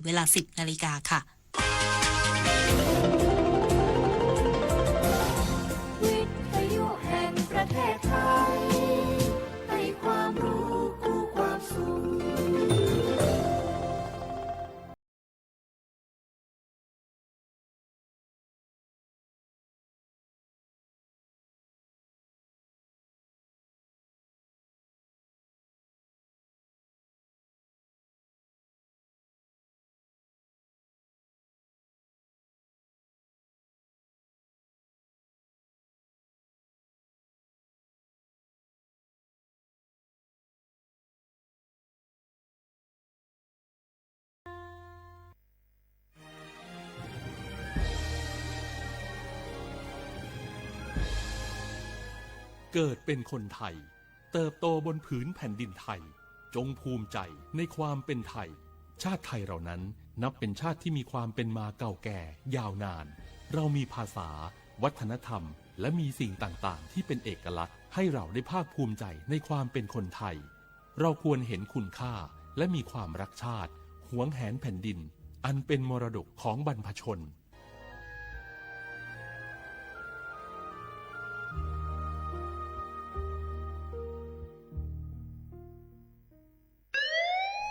เวลา สิบนาฬิกา ค่ะ วิทยุแห่งประเทศไทย ให้ความรู้คู่ความสุข เกิดเป็นคนไทย เติบโตบนผืนแผ่นดินไทย จงภูมิใจในความเป็นไทย ชาติไทยเรานั้นนับเป็นชาติที่มีความเป็นมาเก่าแก่ยาวนาน เรามีภาษา วัฒนธรรม และมีสิ่งต่างๆ ที่เป็นเอกลักษณ์ ให้เราได้ภาคภูมิใจในความเป็นคนไทย เราควรเห็นคุณค่า และมีความรักชาติ หวงแหนแผ่นดิน อันเป็นมรดกของบรรพชน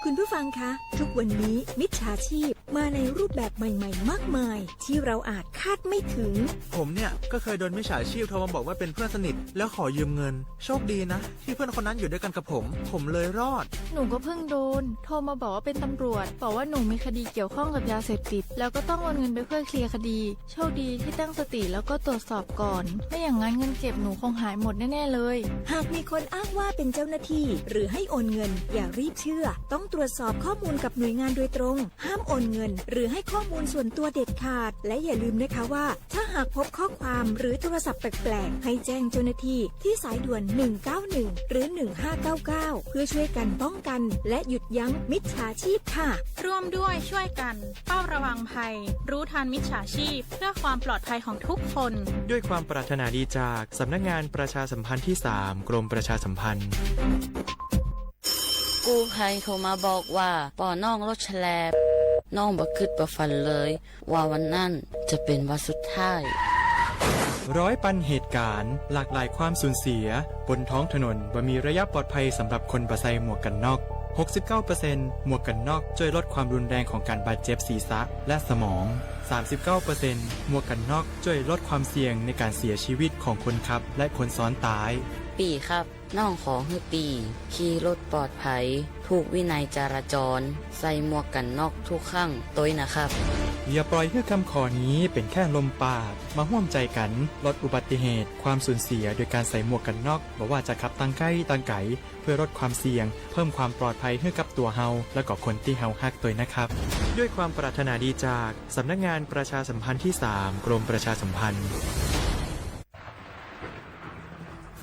คุณผู้ฟังคะ ทุกวันนี้มิจฉาชีพมาในรูปแบบใหม่ๆ มากมาย ที่เราอาจคาดไม่ถึง ผมเนี่ยก็เคยโดนมิจฉาชีพโทรมาบอกว่าเป็นเพื่อนสนิทแล้วขอยืมเงิน โชคดีนะที่เพื่อนคนนั้นอยู่ด้วยกันกับผม ผมเลยรอด หนูก็เพิ่งโดน โทรมาบอกว่าเป็นตำรวจ บอกว่าหนูมีคดีเกี่ยวข้องกับยาเสพติด แล้วก็ต้องโอนเงินไปเพื่อเคลียร์คดี โชคดีที่ตั้งสติแล้วก็ตรวจสอบก่อน ไม่อย่างนั้นเงินเก็บหนูคงหายหมดแน่ๆเลย หากมีคนอ้างว่าเป็นเจ้าหน้าที่ หรือให้โอนเงิน อย่ารีบเชื่อ ต้องตรวจสอบข้อมูลกับหน่วยงานโดยตรง ห้ามโอนเงิน หรือให้ข้อมูลส่วนตัวเด็ดขาด และอย่าลืมนะคะว่า ถ้าหากพบข้อความหรือโทรศัพท์แปลกๆ ให้แจ้งเจ้าหน้าที่ที่สายด่วน หนึ่งเก้าหนึ่ง หรือ หนึ่งห้าเก้าเก้า เพื่อช่วยกันป้องกัน และหยุดยั้งมิจฉาชีพค่ะ ร่วมด้วยช่วยกัน เฝ้าระวังภัย รู้ทันมิจฉาชีพ เพื่อความปลอดภัยของทุกคน ด้วยความปรารถนาดีจากสำนักงานประชาสัมพันธ์ที่สาม กรมประชาสัมพันธ์ กู้ภัยโทรมาบอกว่า ปอน้องรถแฉลบ น้องบ่คิดบ่ฝันเลย ว่าวันนั้นจะเป็นวันสุดท้าย ร้อยปันเหตุการณ์ หลากหลายความสูญเสีย บนท้องถนนบ่มีระยะปลอดภัยสำหรับคนบ่ใส่หมวกกันน็อก หกสิบเก้าเปอร์เซ็นต์ หมวกกันน็อกช่วยลดความรุนแรงของการบาดเจ็บศีรษะและสมอง สามสิบเก้าเปอร์เซ็นต์ หมวกกันน็อกช่วยลดความเสี่ยงในการเสียชีวิตของคนขับและคนซ้อนท้าย ปี่ครับ น้องขอหื้อปี่ ขี่รถปลอดภัย ถูกวินัยจราจร ใส่หมวกกันน็อกทุกครั้งโตยนะครับ อย่าปล่อยให้คำขอนี้เป็นแค่ลมปาก มาร่วมใจกันลดอุบัติเหตุ ความสูญเสียโดยการใส่หมวกกันน็อก บ่ว่าจะขับตางใก้ตางไก๋ เพื่อลดความเสี่ยง เพิ่มความปลอดภัยให้กับตัวเฮา และก็คนที่เฮาฮักโตยนะครับ ด้วยความปรารถนาดีจากสำนักงานประชาสัมพันธ์ที่สาม กรมประชาสัมพันธ์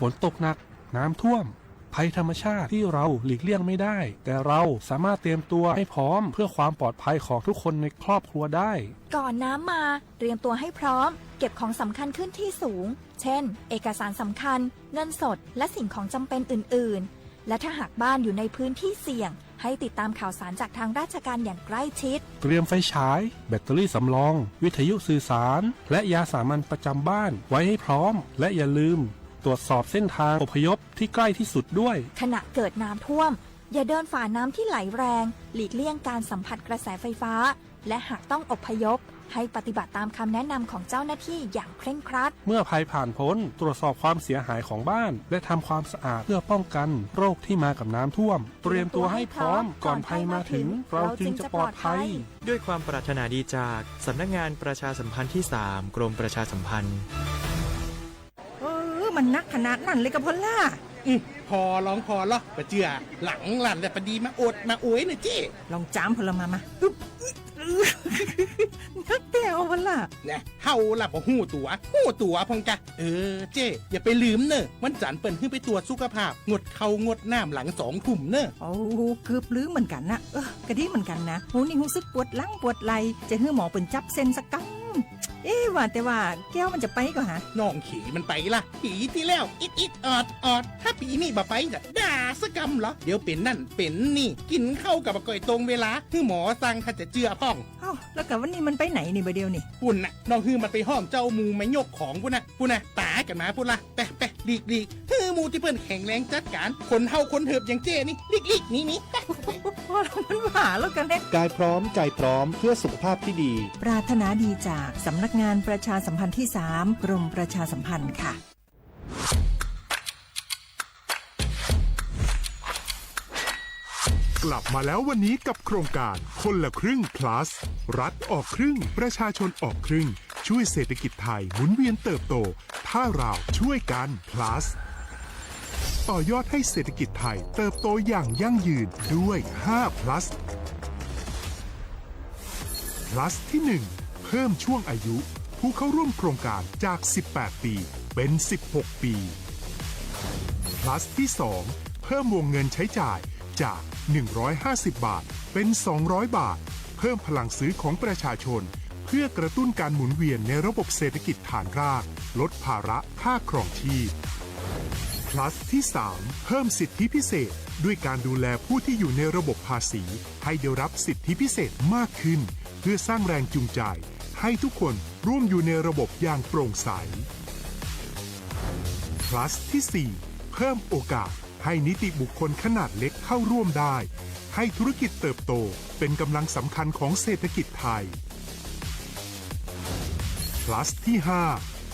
ฝนตกหนัก น้ำท่วม ภัยธรรมชาติที่เราหลีกเลี่ยงไม่ได้ แต่เราสามารถเตรียมตัวให้พร้อมเพื่อความปลอดภัยของทุกคนในครอบครัวได้ ก่อนน้ำมา เตรียมตัวให้พร้อม เก็บของสำคัญขึ้นที่สูง เช่น เอกสารสำคัญ เงินสด และสิ่งของจำเป็นอื่นๆ และถ้าหากบ้านอยู่ในพื้นที่เสี่ยง ให้ติดตามข่าวสารจากทางราชการอย่างใกล้ชิด เตรียมไฟฉาย แบตเตอรี่สำรอง วิทยุสื่อสาร และยาสามัญประจำบ้านไว้ให้พร้อม และอย่าลืม ตรวจสอบเส้นทางอพยพที่ใกล้ที่สุดด้วย ขณะเกิดน้ำท่วม อย่าเดินฝ่าน้ำที่ไหลแรง หลีกเลี่ยงการสัมผัสกระแสไฟฟ้า และหากต้องอพยพ ให้ปฏิบัติตามคำแนะนำของเจ้าหน้าที่อย่างเคร่งครัด เมื่อภัยผ่านพ้น ตรวจสอบความเสียหายของบ้าน และทำความสะอาดเพื่อป้องกันโรคที่มากับน้ำท่วม เตรียมตัวให้พร้อม ก่อนภัยมาถึง เราจึงจะปลอดภัย ด้วยความปรารถนาดีจากสำนักงานประชาสัมพันธ์ที่สาม กรมประชาสัมพันธ์ เออ มันนักขนาดนั้นเลยกะพอลล่า อืม พอลองพอลอ ปะเจือ หลังหลั่นแต่ปะดีมาโอดมาโอยเน่อเจ้ ลองจามพอลมามา อึ๊บ นักแต้วพอลล่า แน่ เฮาล่ะบ่ฮู้ตั๋ว ฮู้ตั๋วพ่องกะ เออ เจ้ อย่าไปลืมเน่อ วันจันทร์เปิ้นหื้อไปตรวจสุขภาพ งดข้าวงดน้ำหลังสองทุ่มเน่อ โอ้ เกือบลืมเหมือนกันนะ เออ กะดีเหมือนกันนะ โห นี่ฮู้สึกปวดหลังปวดไหล่ จะหื้อหมอเปิ้นจับเส้นสักกำ เอ๊ะ ว่าแต่ว่าแก้วมันจะไปก่อนฮะ น้องเขยมันไปละ ปีที่แล้ว อิดอิดออดออด ถ้าปีนี้บ่ไปจะด่าสักกำเหรอ เดี๋ยวเป็นนั่นเป็นนี่ กินข้าวกับบ่ก่อยตรงเวลา หื้อหมอสั่งถ้าจะเจือพ่อง เอ้า แล้วกับวันนี้มันไปไหนนี่บ่าเดียวนี่ ปุ่นน่ะ น้องหื้อมันไปห้องเจ้าหมู่มายกของ ปุ่นน่ะ ปุ่นน่ะ ตายกันมา ปุ่นละ ไปไปหลีกหลีก หื้อหมู่ตี้เปิ้นแข็งแรงจัดการ คนเฒ่าคนเถิบอย่างเจ้นี่ หลีกหลีกหนีหนี ไปไป พอแล้ว มันหวาแล้วกันเนี่ย กายพร้อมใจพร้อมเพื่อสุขภาพที่ดี ปรารถนาดีจากสำนักงานประชาสัมพันธ์ที่สาม กรมประชาสัมพันธ์ค่ะ กลับมาแล้ววันนี้กับโครงการคนละครึ่ง plus รัฐออกครึ่ง ประชาชนออกครึ่ง ช่วยเศรษฐกิจไทยหมุนเวียนเติบโต ถ้าเราช่วยกัน plus ต่อยอดให้เศรษฐกิจไทยเติบโตอย่างยั่งยืนด้วย ห้า plus plus ที่ หนึ่ง เพิ่มช่วงอายุผู้เข้าร่วมโครงการจาก สิบแปด ปี เป็น สิบหก ปี plus ที่ สอง เพิ่มวงเงินใช้จ่ายจาก หนึ่งร้อยห้าสิบ บาท เป็น สองร้อย บาท เพิ่มพลังซื้อของประชาชน เพื่อกระตุ้นการหมุนเวียนในระบบเศรษฐกิจฐานราก ลดภาระค่าครองชีพ plus ที่ สาม เพิ่มสิทธิพิเศษ ด้วยการดูแลผู้ที่อยู่ในระบบภาษี ให้ได้รับสิทธิพิเศษมากขึ้น เพื่อสร้างแรงจูงใจ ให้ทุกคนร่วมอยู่ในระบบอย่างโปร่งใส plus ที่ สี่ เพิ่มโอกาสให้นิติบุคคลขนาดเล็กเข้าร่วมได้ ให้ธุรกิจเติบโตเป็นกำลังสำคัญของเศรษฐกิจไทย plus ที่ ห้า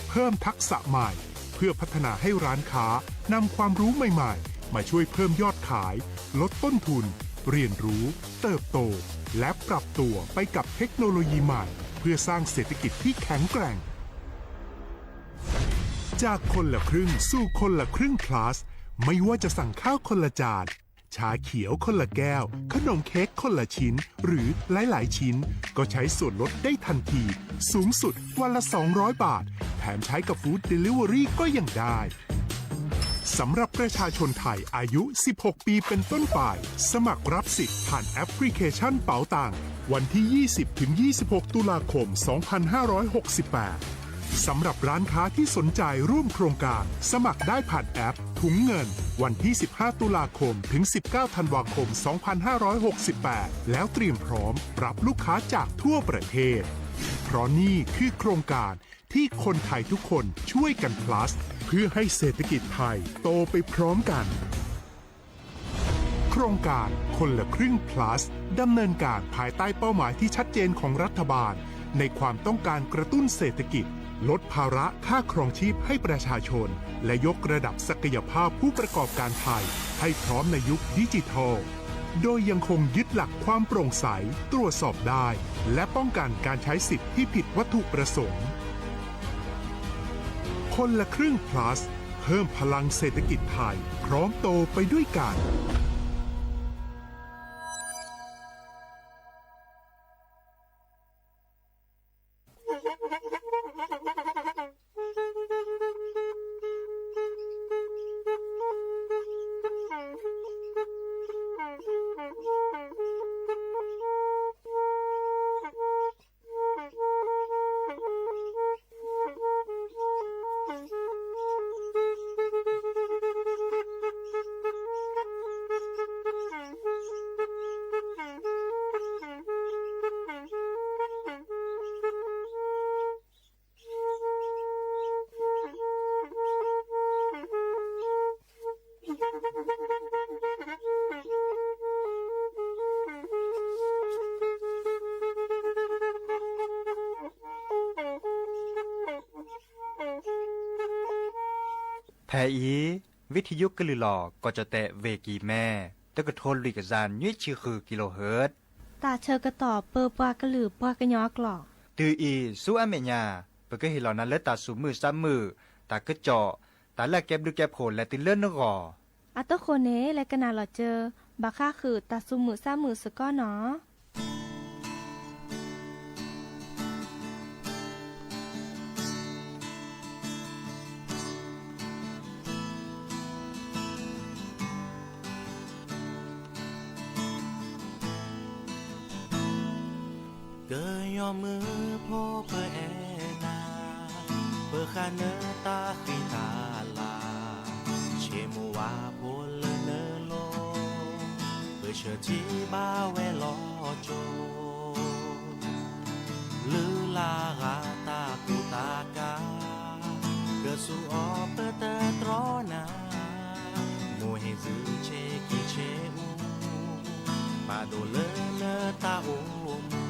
เพิ่มทักษะใหม่ เพื่อพัฒนาให้ร้านค้านำความรู้ใหม่ๆ มาช่วยเพิ่มยอดขาย ลดต้นทุน เรียนรู้ เติบโต และปรับตัวไปกับเทคโนโลยีใหม่ เพื่อสร้างเศรษฐกิจที่แข็งแกร่ง จากคนละครึ่งสู่คนละครึ่ง plus ไม่ว่าจะสั่งข้าวคนละจาน ชาเขียวคนละแก้ว ขนมเค้กคนละชิ้น หรือหลายๆ ชิ้น ก็ใช้ส่วนลดได้ทันที สูงสุดวันละ สองร้อย บาท แถมใช้กับ Food Delivery ก็ยังได้ สำหรับประชาชนไทยอายุ สิบหก ปีเป็นต้นไป สมัครรับสิทธิ์ผ่านแอปพลิเคชันเป๋าตัง วันที่ ยี่สิบ ถึง ยี่สิบหก ตุลาคม สองพันห้าร้อยหกสิบแปด สำหรับร้านค้าที่สนใจร่วมโครงการ สมัครได้ผ่านแอปถุงเงิน วันที่ สิบห้า ตุลาคม ถึง สิบเก้า ธันวาคม สองพันห้าร้อยหกสิบแปด แล้วเตรียมพร้อมรับลูกค้าจากทั่วประเทศ เพราะนี่คือโครงการที่คนไทยทุกคนช่วยกัน plus เพื่อให้เศรษฐกิจไทยโตไปพร้อมกัน โครงการคนละครึ่ง plus ดำเนินการภายใต้เป้าหมายที่ชัดเจนของรัฐบาล ในความต้องการกระตุ้นเศรษฐกิจ ลดภาระค่าครองชีพให้ประชาชน และยกระดับศักยภาพผู้ประกอบการไทย ให้พร้อมในยุคดิจิทัล โดยยังคงยึดหลักความโปร่งใส ตรวจสอบได้ และป้องกันการใช้สิทธิ์ที่ผิดวัตถุประสงค์ คนละครึ่ง plus เพิ่มพลังเศรษฐกิจไทย พร้อมโตไปด้วยกันဖဲအံၤ ဝံထံယုကလုာ်လီၤ ကီၢ်ကၠီၣ်တဲၣ် ဝ့ၢ်ကံၢ်မဲ တကထိလွံၢ်ကယၤနွံဆံဃု kilohertz တၢ်ဆၢကတီၢ်ပၢပှၤကလုာ်ပှၤကညီအကျိာ် တုၤအံၤ ဆူအမဲာ်ညါ ပကဟ့ၣ်လီၤနၤလၢတၢ်သူၣ်မုာ်သးမုာ် တၢ်ကစီၣ် တၢ်လၢအကဲဘျုးကဲဖှိၣ်လဲၤတုၤလၢနဂီၢ် အတဃိန့ၣ် လဲၤကနၣ်လီၤစၢၤ ဘၣ်ဃးဃုာ်တၢ်သူၣ်မုာ်သးမုာ်စ့ၢ်ကီးနီၤ. ကညီမုၢ်ဖိပအဲၣ် ပဃၣ်နတၢ်ဃံတၢ်လၤ, ဆ့မိၢ်ဝါဖိလၢနလိၤ, ပဆၢထံၣ်ဘၣ်ဝဲလီၤကၠိ, လုၢ်လၢ်ဂၤတၢ်ကူတၢ်ကၤ, ကစူၢ်အီၤပတတြီနၤ, မိၢ်ဟ့ၣ်သုဆ့ကံဆ့အူ, ပာ်ဒိၣ်လၢနတၢ်အိၣ်မူ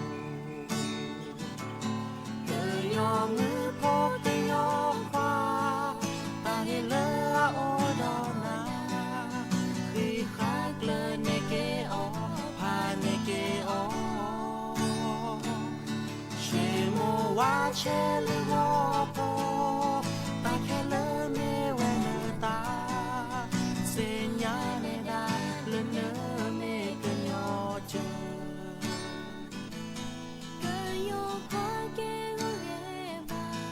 ကညီမုၣ်ဖိကညီခွါ, တၢ်ဂ့ၤလၢအအိၣ်ဒီးနၤ, ဃံးဃာ်ကျၢၤန့ၢ်က့ၤအီၤ, ဖးန့ၢ်က့ၤအီၤ, ဆ့မိၢ်ဝါဆဲးလၢဂီၤဖိ, တၢ်ခဲလၢာ်မ့ၢ်ဝဲနတၢ်, သ့ၣ်ညါနဲဒၣ်လၢနမ့ၢ်ကညီကၢၤ ကညီခွါကဲဂီၤဂ့ၤဘၣ်,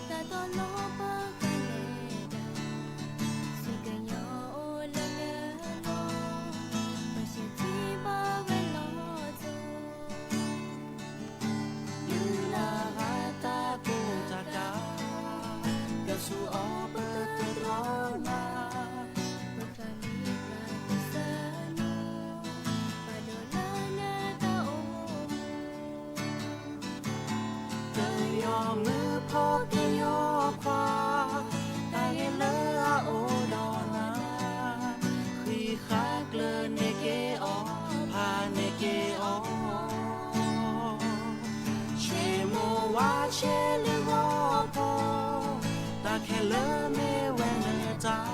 တၢ်တီလီၤပဃၣ်နဲဒၣ်, စံးကညီအိၣ်လၢနလိၤ, ပဆၢထံၣ်ဘၣ်ဝဲလီၤကၠိ, လုၢ်လၢ်ဂၤတၢ်ကူတၢ်ကၤ, ကစူၢ်အီၤပတတြီနၤ, ပဃၣ်မံၤပှၤကစၢ်နၤ, ပာ်ဒိၣ်လၢနတၢ်အိၣ်မူ ကညီမုၣ်ဖိကညီခွါ, တၢ်ဂ့ၤလၢအအိၣ်ဒီးနၤ, ဃံးဃာ်ကျၢၤန့ၢ်က့ၤအီၤ, ဖးန့ၢ်က့ၤအီၤ, ဆ့မိၢ်ဝါဆဲးလၢဂီၤဖိ, တၢ်ခဲလၢာ်မ့ၢ်ဝဲနတၢ်,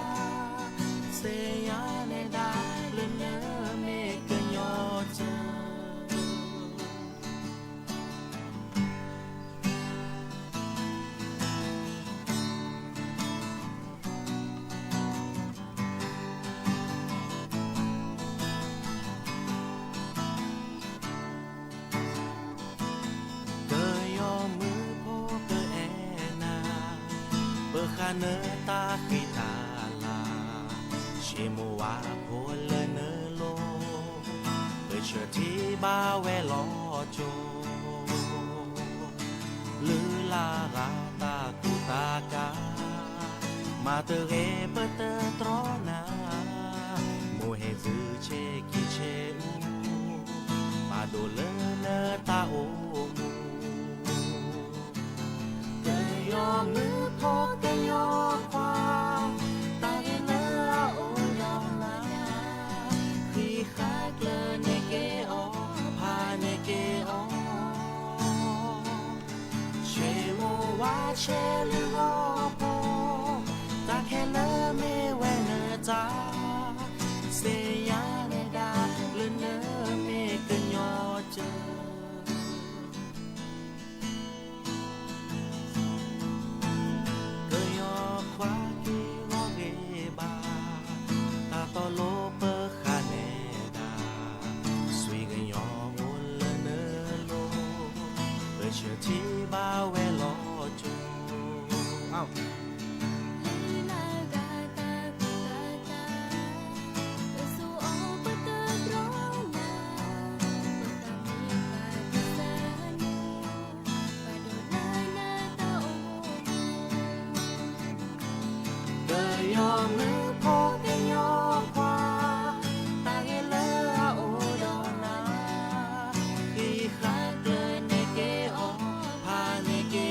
သ့ၣ်ညါနဲဒၣ်လၢနမ့ၢ်ကညီကၢၤ ကညီမုၣ်ဖိပအဲၣ်နၤ, ပဃၣ်နတၢ်ဃံတၢ်လၤ, ဆ့မိၢ်ဝါဖိလၢနလိၤ, ပဆၢထံၣ်ဘၣ်ဝဲလီၤကၠိ လုၢ်လၢ်ဂၤတၢ်ကူတၢ်ကၤ, မၤတဂ့ၤပတတြီနၤ, မိၢ်ဟ့ၣ်သုဆ့ကံဆ့အူ, ပာ်ဒိၣ်လၢနတၢ်အိၣ်မူ ကညီမုၣ်ဖိကညီခွါ, တၢ်ဂ့ၤလၢအအိၣ်ဒီးနၤ, ဃံးဃာ်ကျၢၤန့ၢ်က့ၤအီၤ, ဖးန့ၢ်က့ၤအီၤ, ဆ့မိၢ်ဝါဆဲးလၢဂီၤဖိ, တၢ်ခဲလၢာ်မ့ၢ်ဝဲနတၢ်, သ့ၣ်ညါနဲဒၣ်လၢနမ့ၢ်ကညီကၢၤ ကညီခွါက့ၤဂီၤဂ့ၤဘၣ်, တၢ်တီလိၤပဃၣ်နဲဒၣ်, စံးကညီအိၣ်လၢနလိၤ, ပဆၢထံၣ်ဘၣ်ဝဲလီၤကၠိ လုၢ်လၢ်ဂၤတၢ်ကူတၢ်ကၤ, ကစူၢ်အီၤပတတြီနၤ, ပဃၣ်မံၤပှၤကစၢ်နၤ, ပာ်ဒိၣ်လၢနတၢ်အိၣ်မူ ကညီမုၣ်ဖိကညီခွါ, တၢ်ဂ့ၤလၢအအိၣ်ဒီးနၤ, ဃံးဃာ်ကျၢၤန့ၢ်က့ၤအီၤ, ဖးန့ၢ်က့ၤ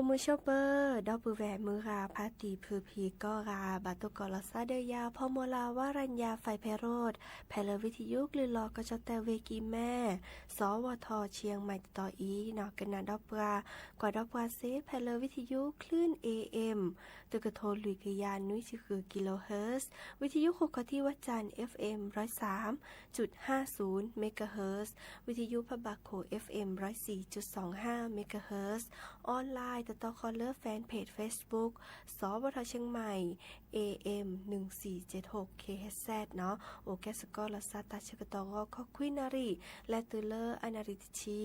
မုၢ်ဆ့ၣ်ပၢၢ် ဒီပုၢ်ဝဲၢ်မုၢ်ဂၤ ဖါတံၢ်ဖုဖံကိးဂၤ ဘၣ်တိၢ်ကီးလီၤသးဒီးယၤ ဖီမီၤလၤ ဝါရညါ ဖဲးဖဲးရိး ဖဲလၢ ဝံထယုကလုၢ်လီၤ ကီၢ်ကၠီၣ်တဲၣ်ဝ့ၢ်ကံၢ်မဲ စီၤဝီၤထီၣ် ဆံၣ်မဲၣ်တတီၤအံၤနီၤ ကနၣ်ဒီးပှၤ ကွၢ်ဒီးပှၤစ့ ဖဲလၢ ဝံထယုကလုၢ် A M တကထိလွံၢ်ကယၤနွံဆံဃု kilohertz ဝံထယုဃိာ်ခီၣ်ထံးဝၣ်စၣ် F M ร้อยสามจุดห้าศูนย์ megahertz ဝံထယုဖးဘၣ်ခိၣ် F M ร้อยสี่จุดสองห้า megahertz online တတီဃီလၢ fan page Facebook စီၤဝီၤထီၣ်ဆံၣ်မဲၣ် A M หนึ่งสี่เจ็ดหก K H Z နီၤ အိၣ်ကဲစ့ၢ်ကီးလီၤသးတၢ်ဆၢကတီၢ်ဂီၤခီခွံနၣ်ရံၣ် လဲၤတုၤလၢအနၣ်ရံၣ်တဆံ,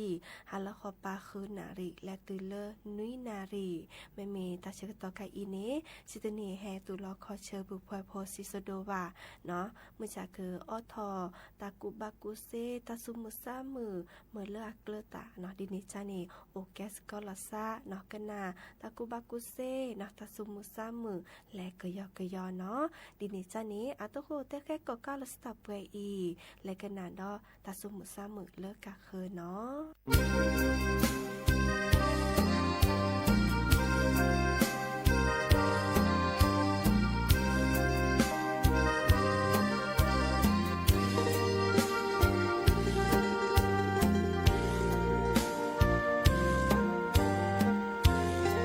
ဟါလီၤဃီပၤဃုနၣ်ရံၣ် လဲၤတုၤလၢနွံနၣ်ရံၣ်, မ့မ့ၢ်တၢ်ဆၢကတီၢ်ခဲအံၤန့ၣ် ဆံတန့ၢ်ဟဲတူၢ်လီၤခီဆၢပူၤဖှဲးဖိစံးစိၤဒိၣ်ဘၣ်နီၤ, မုၢ်ဆါကအိးထီၣ် တၢ်ကူၣ်ဘၣ်ကူၣ်သ့ တၢ်သူၣ်မုာ်သးမုာ် မ့ၢ်လၢအကျၢၤတၢ်နီၤ, ဒ်န့ၣ်ကန့ၣ် အိၣ်ကဲစ့ၢ်ကီးလီၤသးနီၤ, ကနၣ်တၢ်ကူၣ်ဘၣ်ကူၣ်သ့နီၤ, တၢ်သူၣ်မုာ်သးမုာ် လဲၤကယီကယီနီၤ, ဒ်န့ၣ်ကန့ၣ် အတၢ်ဃိတဲဃဲကီၢ်ကၢ်လီၤစတၢၢ်ပှဲၤအံၤ လဲၤကနၣ်ဒီးတၢ်သူၣ်မုာ်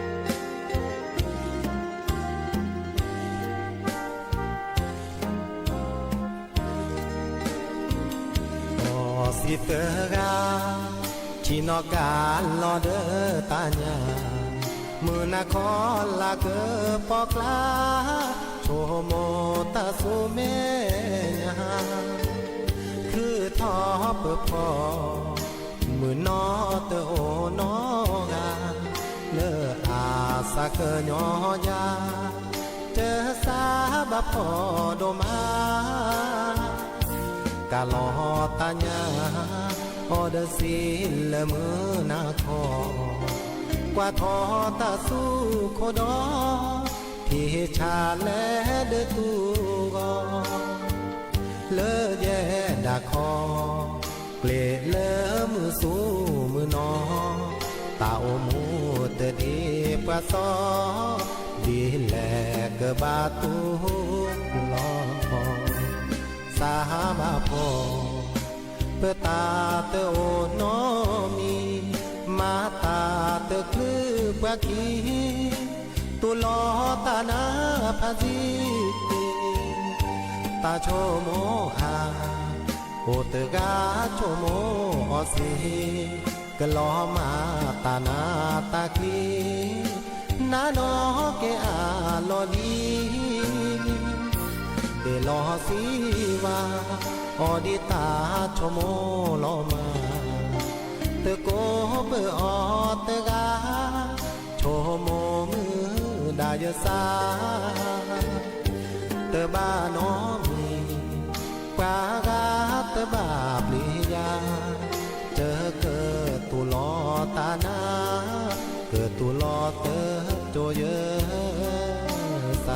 သးမုာ်လၢကဃၢၤနီၤ. အီစံးသၢဂၤ ထံၣ်နီၣ်ကးလီၤဒီးတၢ်ညၣ်, မုၢ်နၤခီလၢကပီၤကျါ ဆိကမိၣ်တၢ်ဆူမဲာ်ညါ, ချုးထီၣ်ပၢၤဖီ မုၢ်နီၢ်တအိၣ်နီတဂၤ, လၢအသးကညီၤယၤ တစးဘၣ်ဖှီၣ်ဒိၣ်မး, ကးလီၤတၢ်ညၣ် အီဒီးစံးလၢမုၢ်နၤခီ, ကွၢ်ထီၣ်တၢ်သူၣ်ခိၣ်ဒီး ထံၣ်ဆါလဲဒၢတူၢ်ဂီၤ လၢယဲဒၣ်ခီ, ကျ့လၢမုၢ်ဆူၣ်မုၢ်နီၤ, တၢ်အိၣ်မူတဒ်ပှၤသီ, ဒ်လဲၣ်ကဘၣ်တူၢ်လီၤ, စးဘၣ်ဖှီၣ် ပတၢ်တအိၣ်နီတမံၤ, မၤတၢ်တချုးပှၤခံ, တူၢ်လိာ်တၢ်နါဖးသံ, တၢ်ဆိကမိၣ်ဧါ, အိၣ်တဂၤဆိကမိၣ်အီၤစ့ၢ်, ကလီၤမၢ်တၢ်နါတၢ်ကျံ, နါနီၢ်က့ၤအလီၢ်လံ ဒ့ၣ်လီၤစံးဝါ, အီၤဒ်တၢ်ဆိကမိၣ်လီၤမၢ်, တကိးပၢၤအီၤတဂၤ, ဆိကမိၣ်မုာ်ဒၣ်ယသး, တဘၣ်နီတမံၤ, ပှၤဂၤတဘၣ်ပျံၤယၤ, တကတူၢ်လိာ်တၢ်နါ, ကတူၢ်လိာ်တတိၢ်ယသး စ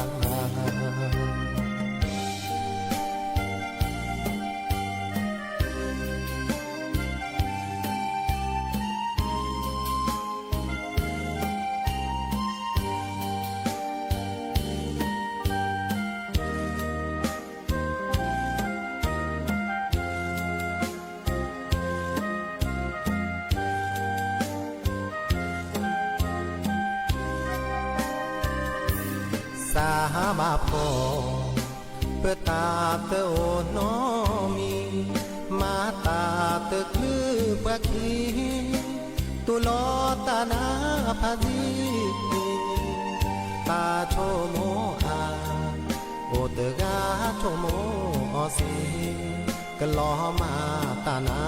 းဘၣ်ဖှီၣ် ပတၢ်တအိၣ်နီတမံၤ, မၤတၢ်တချုးပှၤခံ, တူၢ်လိာ်တၢ်နါဖးသံ, တၢ်ဆိကမိၣ်ဧါ, အိၣ်တဂၤဆိကမိၣ်အီၤစ့ၢ်, ကလီၤမၢ်တၢ်နါ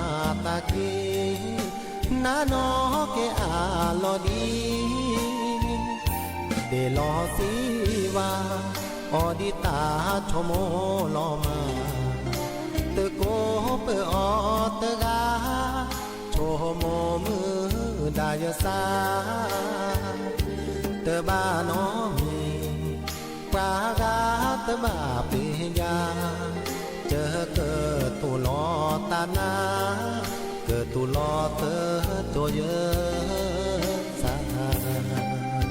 တၢ်ကျံ, နါနီၢ်က့ၤအလီၢ်လံ ဒ့ၣ်လီၤစံးဝါ, အီၤဒ်တၢ်ဆိကမိၣ်လီၤမၢ်, တကိးပၢၤအီၤတဂၤ, ဆိကမိၣ်မုာ်ဒၣ်ယသး, တဘၣ်နီတမံၤ, ပှၤဂၤတဘၣ်ပျံၤယၤ, တကတူၢ်လိာ်တၢ်နါ, ကတူၢ်လိာ်တတိၢ်ယသး.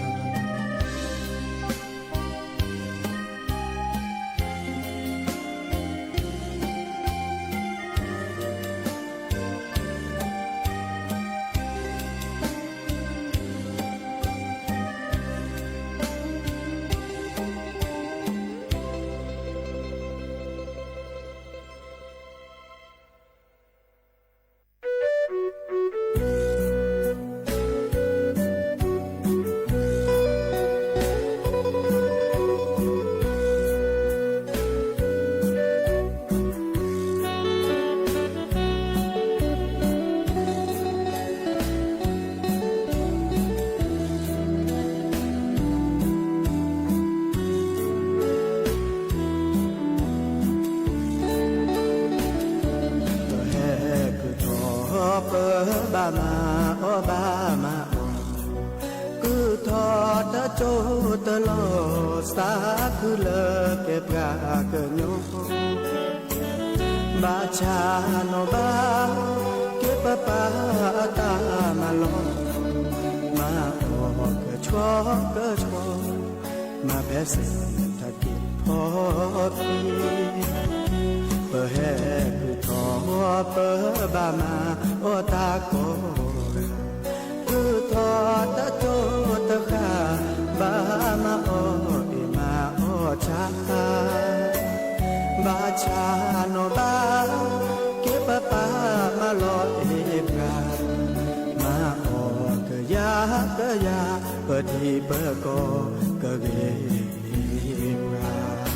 ဘၣ်မၤအီၣ်ဘၣ်မၤအီၣ်, ကုၢ်ထီၣ်တကၠိတလီၢ် စးခုလၢကဲပှၤကညီ, ဘၣ်ဆၣ်နီၢ်ဘၣ် က့ၤပပၢ်အတၢ်မၤလီၢ်, မၤအီၣ်ကဆှီကဆှီ မၤဖဲစ့ၢ်တၢ်က့ၤဖီၣ်ခံ, ပဟဲကုၢ်ထီၣ် ပဘၣ်မၤအီၣ်တၢ်ကိးဂၤ, ကုၢ်ထီၣ်တကၠိတဃၣ်, ဘၣ်မၤအီၣ်အ့ၣ်မၤအီၣ်ဆၣ်, ဘၣ်ဆၣ်နီၢ်ဘၣ် က့ၤပပၢ်မၤလီၢ်အ့ၣ်ပှၤ, မၤအီၣ်ကယၤကယၤ ပထံပကီၢ်ကဂ့ၤန့ၢ်ပှၤ,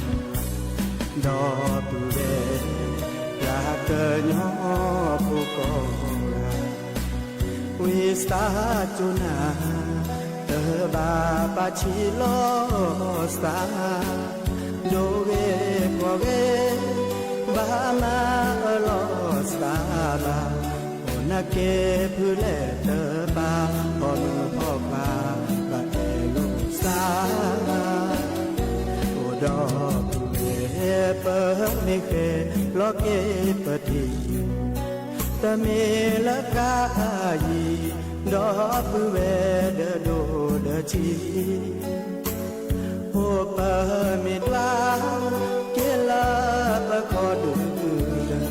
ဒီပုၢ်ဝဲၢ် ပှၤကညီဖိကိးဂၤ, ဝံသးစူၤနၤ တဘၣ်ပာ်ဆံးလီၤစၢ်, ဒိဂ့ၤပှီၢ်ဂ့ၤ ဘၣ်မၤအၢၣ်လီၤစၢ်ဘၣ်, အိၣ်နာ်က့ဖုလဲၣ်တပၢ် ပိာ်မုၣ်ပိာ်ခွါ ဘၣ်အဲၣ်လိာ်စၢ်, အိၣ်ဒီပုၢ်ဝဲၢ် ပမ့ၢ်ဃဲၤလီၤက့ၤပထံ တမ့ၢ်လၢပှၤအယံၤ, ဒီပုၢ်ဝဲၢ်ဒီးဒိၣ်ဒီးဆံး, အိၣ်ပမ့ၢ်ဒွး က့ၤလၢပခီဒုၣ်ဒုၣ်,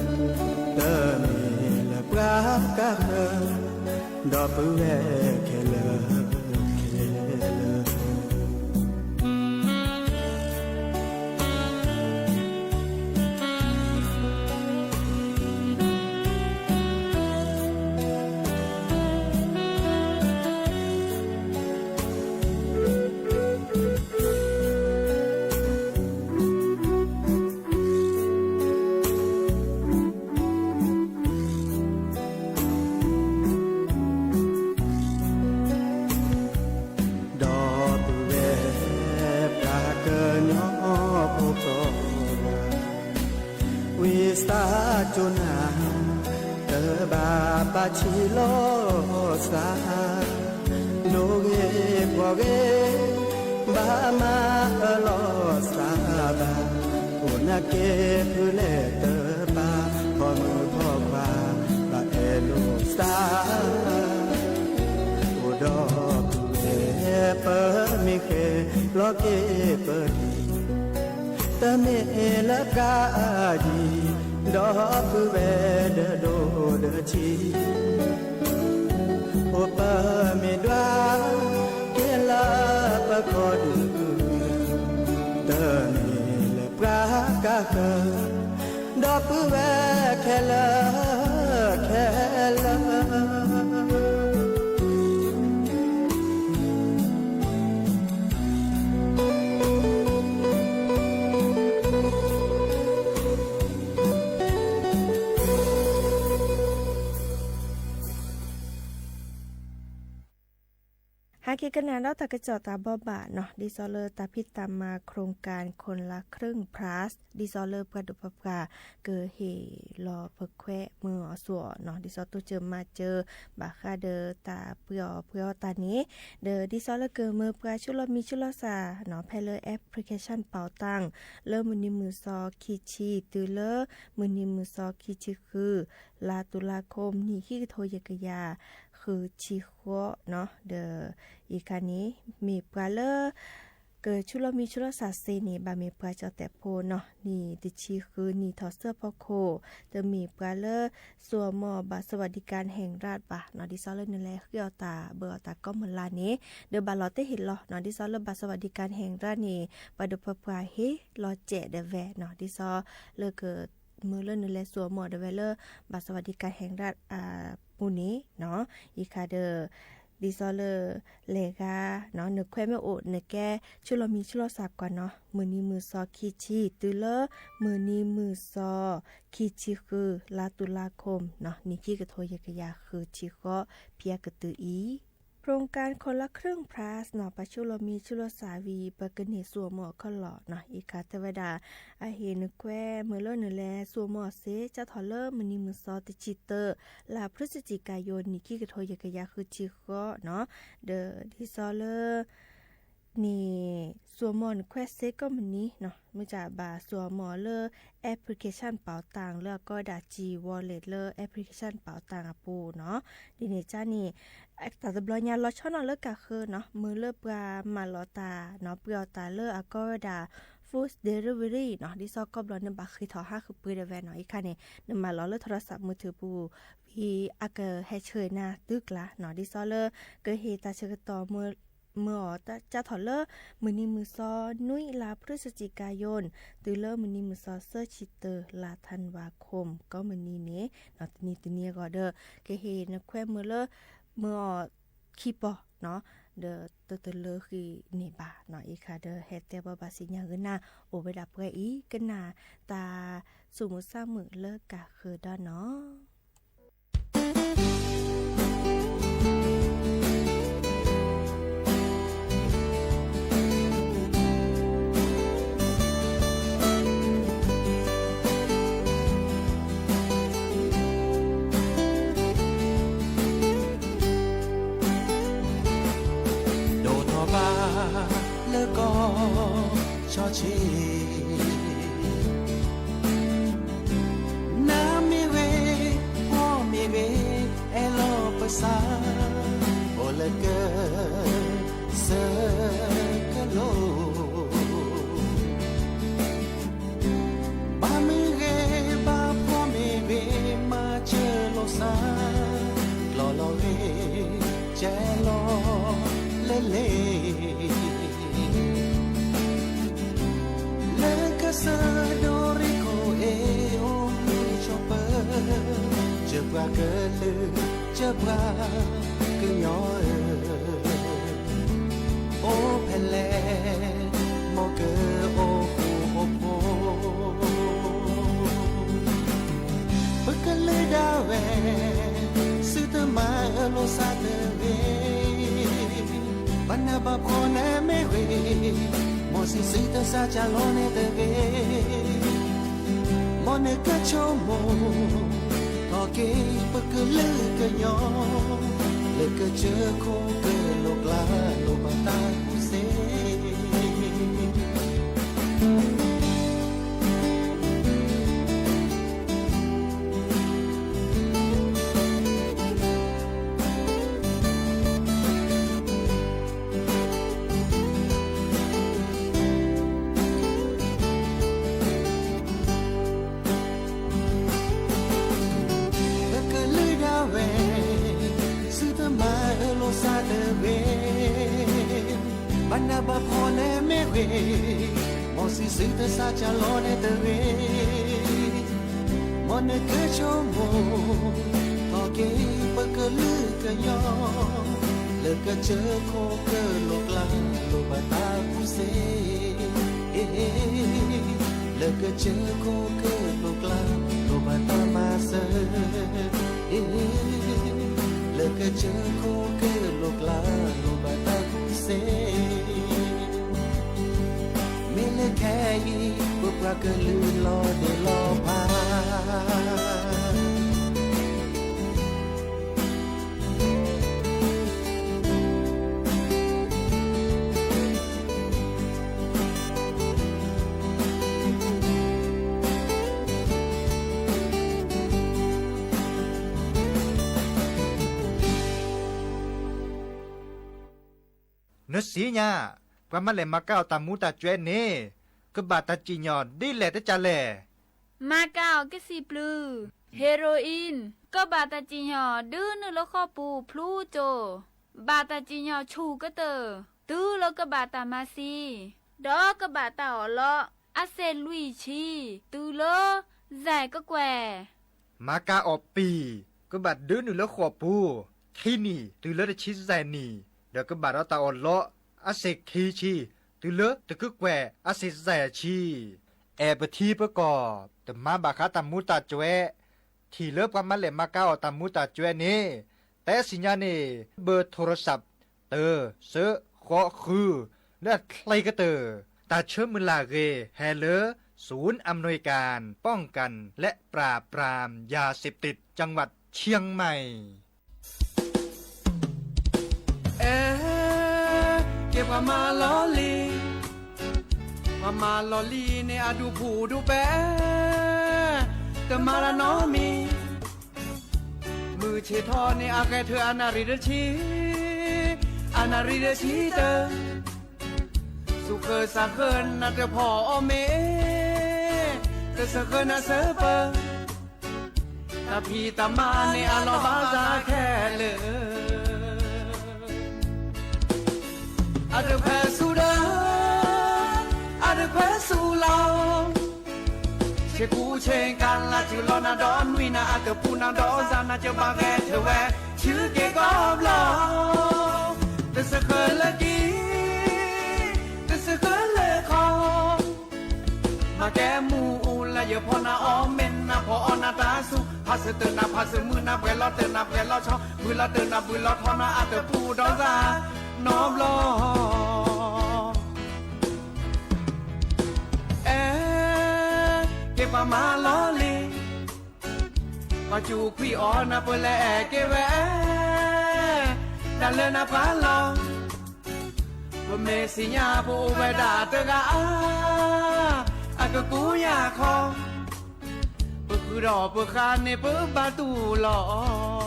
တမ့ၢ်လၢပှၤကါဃၢၤ, ဒီပုၢ်ဝဲၢ်ခဲလၢာ်ခဲဆ့ ဒီပုၢ်ဝဲၢ် ပှၤကညီဖိကိးဂၤ, ဝံသးစူၤနၤ တဘၣ်ပာ်ဆံးလီၤစၢ်, ဒိဂ့ၤပှီၢ်ဂ့ၤ ဘၣ်မၤအၢၣ်လီၤစၢ်ဘၣ်, အိၣ်နာ်က့ဖုလဲၣ်တပၢ် ပိာ်မုၣ်ပိာ်ခွါ ဘၣ်အဲၣ်လိာ်စၢ်, အိၣ်ဒီပုၢ်ဝဲၢ် ပမ့ၢ်ဃဲၤလီၤက့ၤပထံ တမ့ၢ်လၢပှၤအယံၤ, ဒီပုၢ်ဝဲၢ်ဒီးဒိၣ်ဒီးဆံး, အိၣ်ပမ့ၢ်ဒွး က့ၤလၢပခီဒုၣ်ဒုၣ်, တမ့ၢ်လၢပှၤကါဃၢၤ, ဒီပုၢ်ဝဲၢ်ခဲလၢာ်ခဲဆ့ ဟဲက့ၤကနၣ်ဒီးတၢ်ကစီၣ်တၢ်ဘိးဘၣ်နီၤ, ဒ်သိးလၢတၢ်ဖံးတၢ်မၤ โครงการคนละครึ่ง plus ဒ်သိးလၢပှၤဒိၣ်ပှၤပှၢ် ကဟ့ၣ်လီၤပခွဲးမုာ်အီၤဆူၣ်အီၤနီၤ, ဒ်သိးတိစၢၤမၤစၢၤ ဘၣ်ဃးဒီးတၢ်ပှ့ၤအီၣ်ပှ့ၤအီတၢ်န့ၣ်, ဒီးဒ်သိးလၢကမၢပှၤဆူၣ်လီၤမံဆူၣ်လီၤစၢ်နီၤ, ဖဲလၢ application ပာ်တၢ် လၢမုၢ်နံၤမုၢ်သီခံဆံ တုၤလၢမုၢ်နံၤမုၢ်သီခံဆံဃု လါ ตุลาคม နံၣ်ဟံၣ်ကထိယဲၢ်ကယၤဃုဆံဃိးနီၤ, ဒီးအံၤခါန့ၣ် မ့ၢ်ပှၤလၢ ကဆူၣ်လီၤမံဆူၣ်လီၤစၢ်စ့န့ၣ် ဘၣ်မ့ၢ်ပှၤကၠီၣ်တဲာ်ဖိနီၤ, နံၣ်တဆံဃုနံၣ်ထီၣ်ဆၢဖီခိၣ်, တမ့ၢ်ပှၤလၢ စိာ်မီၢ် บัตรสวัสดิการแห่งรัฐ ဘၣ်နီၤ, ဒ်သိးလၢနလဲၤဃ့အီၣ်တၢ်ဘၢအီၣ်တၢ်ကိးမုၢ်လၢ်န့ၣ် ဒီးဘၣ်လီၤတ့ၢ်ဟ့ၣ်လီၤနီၤ, ဒ်သိးလၢ บัตรสวัสดิการแห่งรัฐ န့ၣ် ပှၤဒိၣ်ပှၤပှၢ်ဟ့ၣ်လီၤစဲးဒၣ်ဝဲနီၤ, ဒ်သိးလၢက မ့ၢ်လၢနလဲၤစိာ်မီၢ်ဒၣ်ဝဲလၢ บัตรสวัสดิการแห่งรัฐ အပူၤန့ၣ်နီၤ, အံၤခါဒီး ဒ်သိးလၢ လဲၤဂၤနီၤ, နခွဲးမ့ၢ်အိၣ် နကဲဆူၣ်လီၤမံဆူၣ်လီၤစၢ်ကွၢ်နီၤ, မုၢ်နံၤမုၢ်သီခံဆံ တုၤလၢ မုၢ်နံၤမုၢ်သီ ခံဆံဃု လါ ตุลาคม နီၤ, နံၣ်ဟံၣ်ကထိယဲၢ်ကယၤဃုဆံဃိး ဖဲကတုၤအံၤ โครงการคนละครึ่ง Plus နီၤ ပှၤဆိၣ်လီၤမံဆိၣ်လီၤစးဝံၤ ပကန့ၢ်စူးအမီၢ်အခီၣ်လီၢ်နီၤ အံၤခါတဲဝဲဒၣ် အဟ့ၣ်နခွဲမုာ်လၢနလဲၤစူးအမီၢ်စ့ၢ် ကၢ်ထီၣ်လၢမုၢ်နံၤမုၢ်သီတဆံတၢ လါ พฤศจิกายน နံၣ်ခံကထိယဲၢ်ကယၤဃုဆံဃိးနီၤ ဒီးဒ်သိးလၢ န့ၢ်စူးအမီၢ်နခွဲစ့ၢ်ကီးမုၢ်နံၤနီၤ မ့ၢ်ကဘၣ်စူးအမီၢ်လၢ application ပာ်အီၤတၢ်လၢအကိးဝဲဒၣ် G Wallet လၢ application ပာ်အီၤတၢ်အပူၤနီၤ ဒ်န့ၣ်ကန့ၣ် တၢ်တဘျီညါလီၤဆီနီၤလၢကးဃၢၤနီၤ မုၢ်လၢပှၤမၤလီၤတၢ်နီၤ ပှ့ၤအီၣ်တၢ်လၢအကိးဝဲဒၣ် food delivery နီၤ ဒ်သိးကိးဘျီန့ၣ်ဘၣ်ဃ့ၢ်ထီၣ်ဟးဃုာ်ပှ့ၤဒၣ်ဝဲနီၤ အံၤခါန့ၣ် နမၤလီၤလၢထီရစးမုၢ်ထူၣ်ပူၤ ဝံၤအကဟဲဆှၢနၤတုၤကျါနီၤ ဒ်သိးလၢ ကဟ့ၣ်တၢ်ဆၢကတီၢ် မုာ်အီၤကၢ်ထီၣ်လၢ မုၢ်နံၤမုၢ်သီနွံလါ พฤศจิกายน တုၤလၢမုၢ်နံၤမုၢ်သီသၢဆံတၢ လါ ธันวาคม ကိးမုၢ်နံၤန့ၣ် တနံၤတနံၤအဂီၢ်ဒီး ကဟ့ၣ်နခွဲမုာ်လၢ မုာ်အီၤခံပီၤနီၤ ဒီးတတလၢဃံန့ၣ်ဘၣ်နီၤ အံၤခါဒီးဟဲတဲဘၣ်ဘၣ်စံးညါဂ့ၤနၤ အိၣ်ဝဲဒၣ်ပှဲၤအံၤ ကနၣ်တၢ်ဆိကမိၣ်ဆၢမုာ်လၢကးဃၢၤဒီးနီၤ ဒိၣ်ထီၣ်ဘၣ်လၢကီၢ်ဆီဆ့ နၤမ့ၢ်ဂ့ၤ, ပှၤမ့ၢ်ဂ့ၤ, အဲၣ်လီၤပသး, အိၣ်လၢကစၢၢ်ကလိၤ ဘၣ်မ့ၢ်ဂ့ၤ, ဘၣ်ပှၤမ့ၢ်ဂ့ၤ, မၤစၢၤလိာ်သး, ကျီၢ်လီၤဂ့ၤ, ကဲလီၤလၢလ့ၣ် လၢကစၢၢ်ဒိၣ်ရ့ၣ်ခိၣ်အ့ၣ် အိၣ်မုာ်ဆိးပၢၤ, စၢၤပှၤကလုာ်, စၢၤပှၤကညီဧၢ, အိၣ်ဖဲလဲၣ်, မ်ကအိၣ်ဃူအိၣ်ဖိး ပကလုာ်ဒၣ်ဝဲ, သုတမၤအၢလိာ်သးတဂ့ၤ, ဘၣ်နးဘၣ်ဖှီၣ်နမ့ၢ်ဂ့ၤ, မ်စံးသုတစးကလီန့ၣ်တဂ့ၤ, မ်နကဆိကမိၣ်, ထီၣ်က့ၤပကလုာ်ကညီ, လၢကစၢၢ်ခိၣ်ကလိၤကျါ လိၣ်ဘၣ်တၢ်ကူၣ်သ့ ပကလုာ်ဒၣ်ဝဲ, သုတမၤအၢလိာ်သးတဂ့ၤ, ဘၣ်နးဘၣ်ဖှီၣ်နမ့ၢ်ဂ့ၤ, မ်စံးသုတစးကလီန့ၣ်တဂ့ၤ, မ်နကဆိကမိၣ်, ထီၣ်က့ၤပကလုာ်ကညီ, လၢကစၢၢ်ခိၣ်ကလိၤကျါ လိၣ်ဘၣ်တၢ်ကူၣ်သ့ လၢကစၢၢ်ခိၣ်ကလိၤကျါ လိၣ်ဘၣ်တၢ်မၤစၢၤ, လၢကစၢၢ်ခိၣ်ကလိၤကျါ လိၣ်ဘၣ်တၢ်ကူၣ်သ့, မ့ၢ်လၢခဲအံၤ ပပှၤကလုာ်လီၤဒဲးလီၤဖး နစံးညါ, ပှၤမၤလဲၢ်မၤကၤအီၣ်တၢ်မူၤတၢ်ကွဲးန့ၣ်, ကဘၣ်တၢ်စံၣ်ညီၣ်ဒ်လဲၣ်တကးလဲၣ်. မၤကၤအီၣ်ကစံာ်ပျုၢ် heroin ကဘၣ်တၢ်စံၣ်ညီၣ်ဒုးနုာ်လၢဃိာ်ပူၤဖျူကၠိ, ဘၣ်တၢ်စံၣ်ညီၣ်ဆူၣ်ကတၢၢ် တုၤလၢကဘၣ်တၢ်မၤသံ, ဒီးကဘၣ်တၢ်အီၣ်လီး အစဲးလွံၢ်ဆံ, တုၤလၢ စဲးကကွဲၢ် မၤကၤအီၣ်ပံာ် ကဘၣ်ဒုးနုာ်လၢဃိာ်ပူၤ ခံနံၣ် တုၤလၢတဆံစဲးနံၣ်, ဒီးကဘၣ်ဒီးတၢ်အီၣ်လီး အစဲးခံဆံ, တုၤလၢတကကွဲၢ်အစဲးစဲးဆံ, အဲၣ်ပထံပကီၢ် တမၤဘၣ်ဃးတၢ်မူၤတၢ်ကွဲး, ထံၣ်လၢပှၤမၤလဲၢ်မၤကၤအီၣ်တၢ်မူၤတၢ်ကွဲးန့ၣ်, တဲစံၣ်ညါန့ၣ် ဘၢၣ်ထိရစး တၢ်စၢဃီဃု လၢအချ့ကတၢၢ် တၢ်ဆၢမုၢ်လၢ်ဂ့ၤ ဟဲလၢ ศูนย์อำนวยการป้องกันและปราบปรามยาเสพติด จังหวัดเชียงใหม่ အဲ ကဲပှၤမၤလီၤလံ, ပှၤမၤလီၤလံန့ၣ် အဒူၣ်ဖူၣ်ဒူၣ်ပဲ, တမၤတၢ်နီတမံၤ, မုၢ်ဆ့ၣ်ထီၣ်န့ၣ် အဂဲၤထၢၣ်အနၣ်ရံၣ်တဆံ, အနၣ်ရံၣ်တဆံတၢ, စူၢ်ဃၢၤစၢ်ဃၢၤနၤတဖီၣ်အီၣ်မ့ၤ, တစၢဃၢၤနၤစၢပၢၤ တၢ်ဖံးတၢ်မၤန့ၣ်အလီၢ်ဘၣ်သးခဲလၢာ်, အတခွဲးဆူၣ်ဒီး, အတခွဲးဆူၣ်လီၤ, ဆ့ကူဆ့ကၤလၤ စုလီၤနၤဒီးနွံနၤ အတပူၤနၤဒီးစၢ်နၤ ကဘၣ်ဂဲၤထၢၣ်ဝဲ ဆူက့ၤကီၢ်ဘျီ, တစၢဃၢၤလၢကံ တစၢဃၢၤလၢခီ မၤကဲမူအူလၢယဖီနၤအီၣ်မ့ၤ နဖီအီၣ်နၤတၢ်ဆူၣ်, ဖးစၢၤတၢၢ်နၤဖးစၢၤမုၢ်နၤ ပှဲၤလီၤတၢၢ်နၤပှဲၤလီၤဆီ, ဘုလီၤတၢၢ်နၤဘုလီၤထီနၤ အတပူၤဒီးစၢ်နီတဘျီ, အဲ ကဲပှၤမၤလီၤလံ, ပှၤစူၢ်ခွံၣ်အီၤနၤပလဲၤအဲၣ်က့ၤဝဲ, တၢ်လၢနပှၤလီၤ ပမ့ၢ်သ့ၣ်ညါပအိၣ်ဝဲဒၣ်တဂၤဧါ, အကကူယၤခီ, ပဃုဒီးပဃၣ်န့ၣ်ပဘၣ်တူၢ်လီၤ.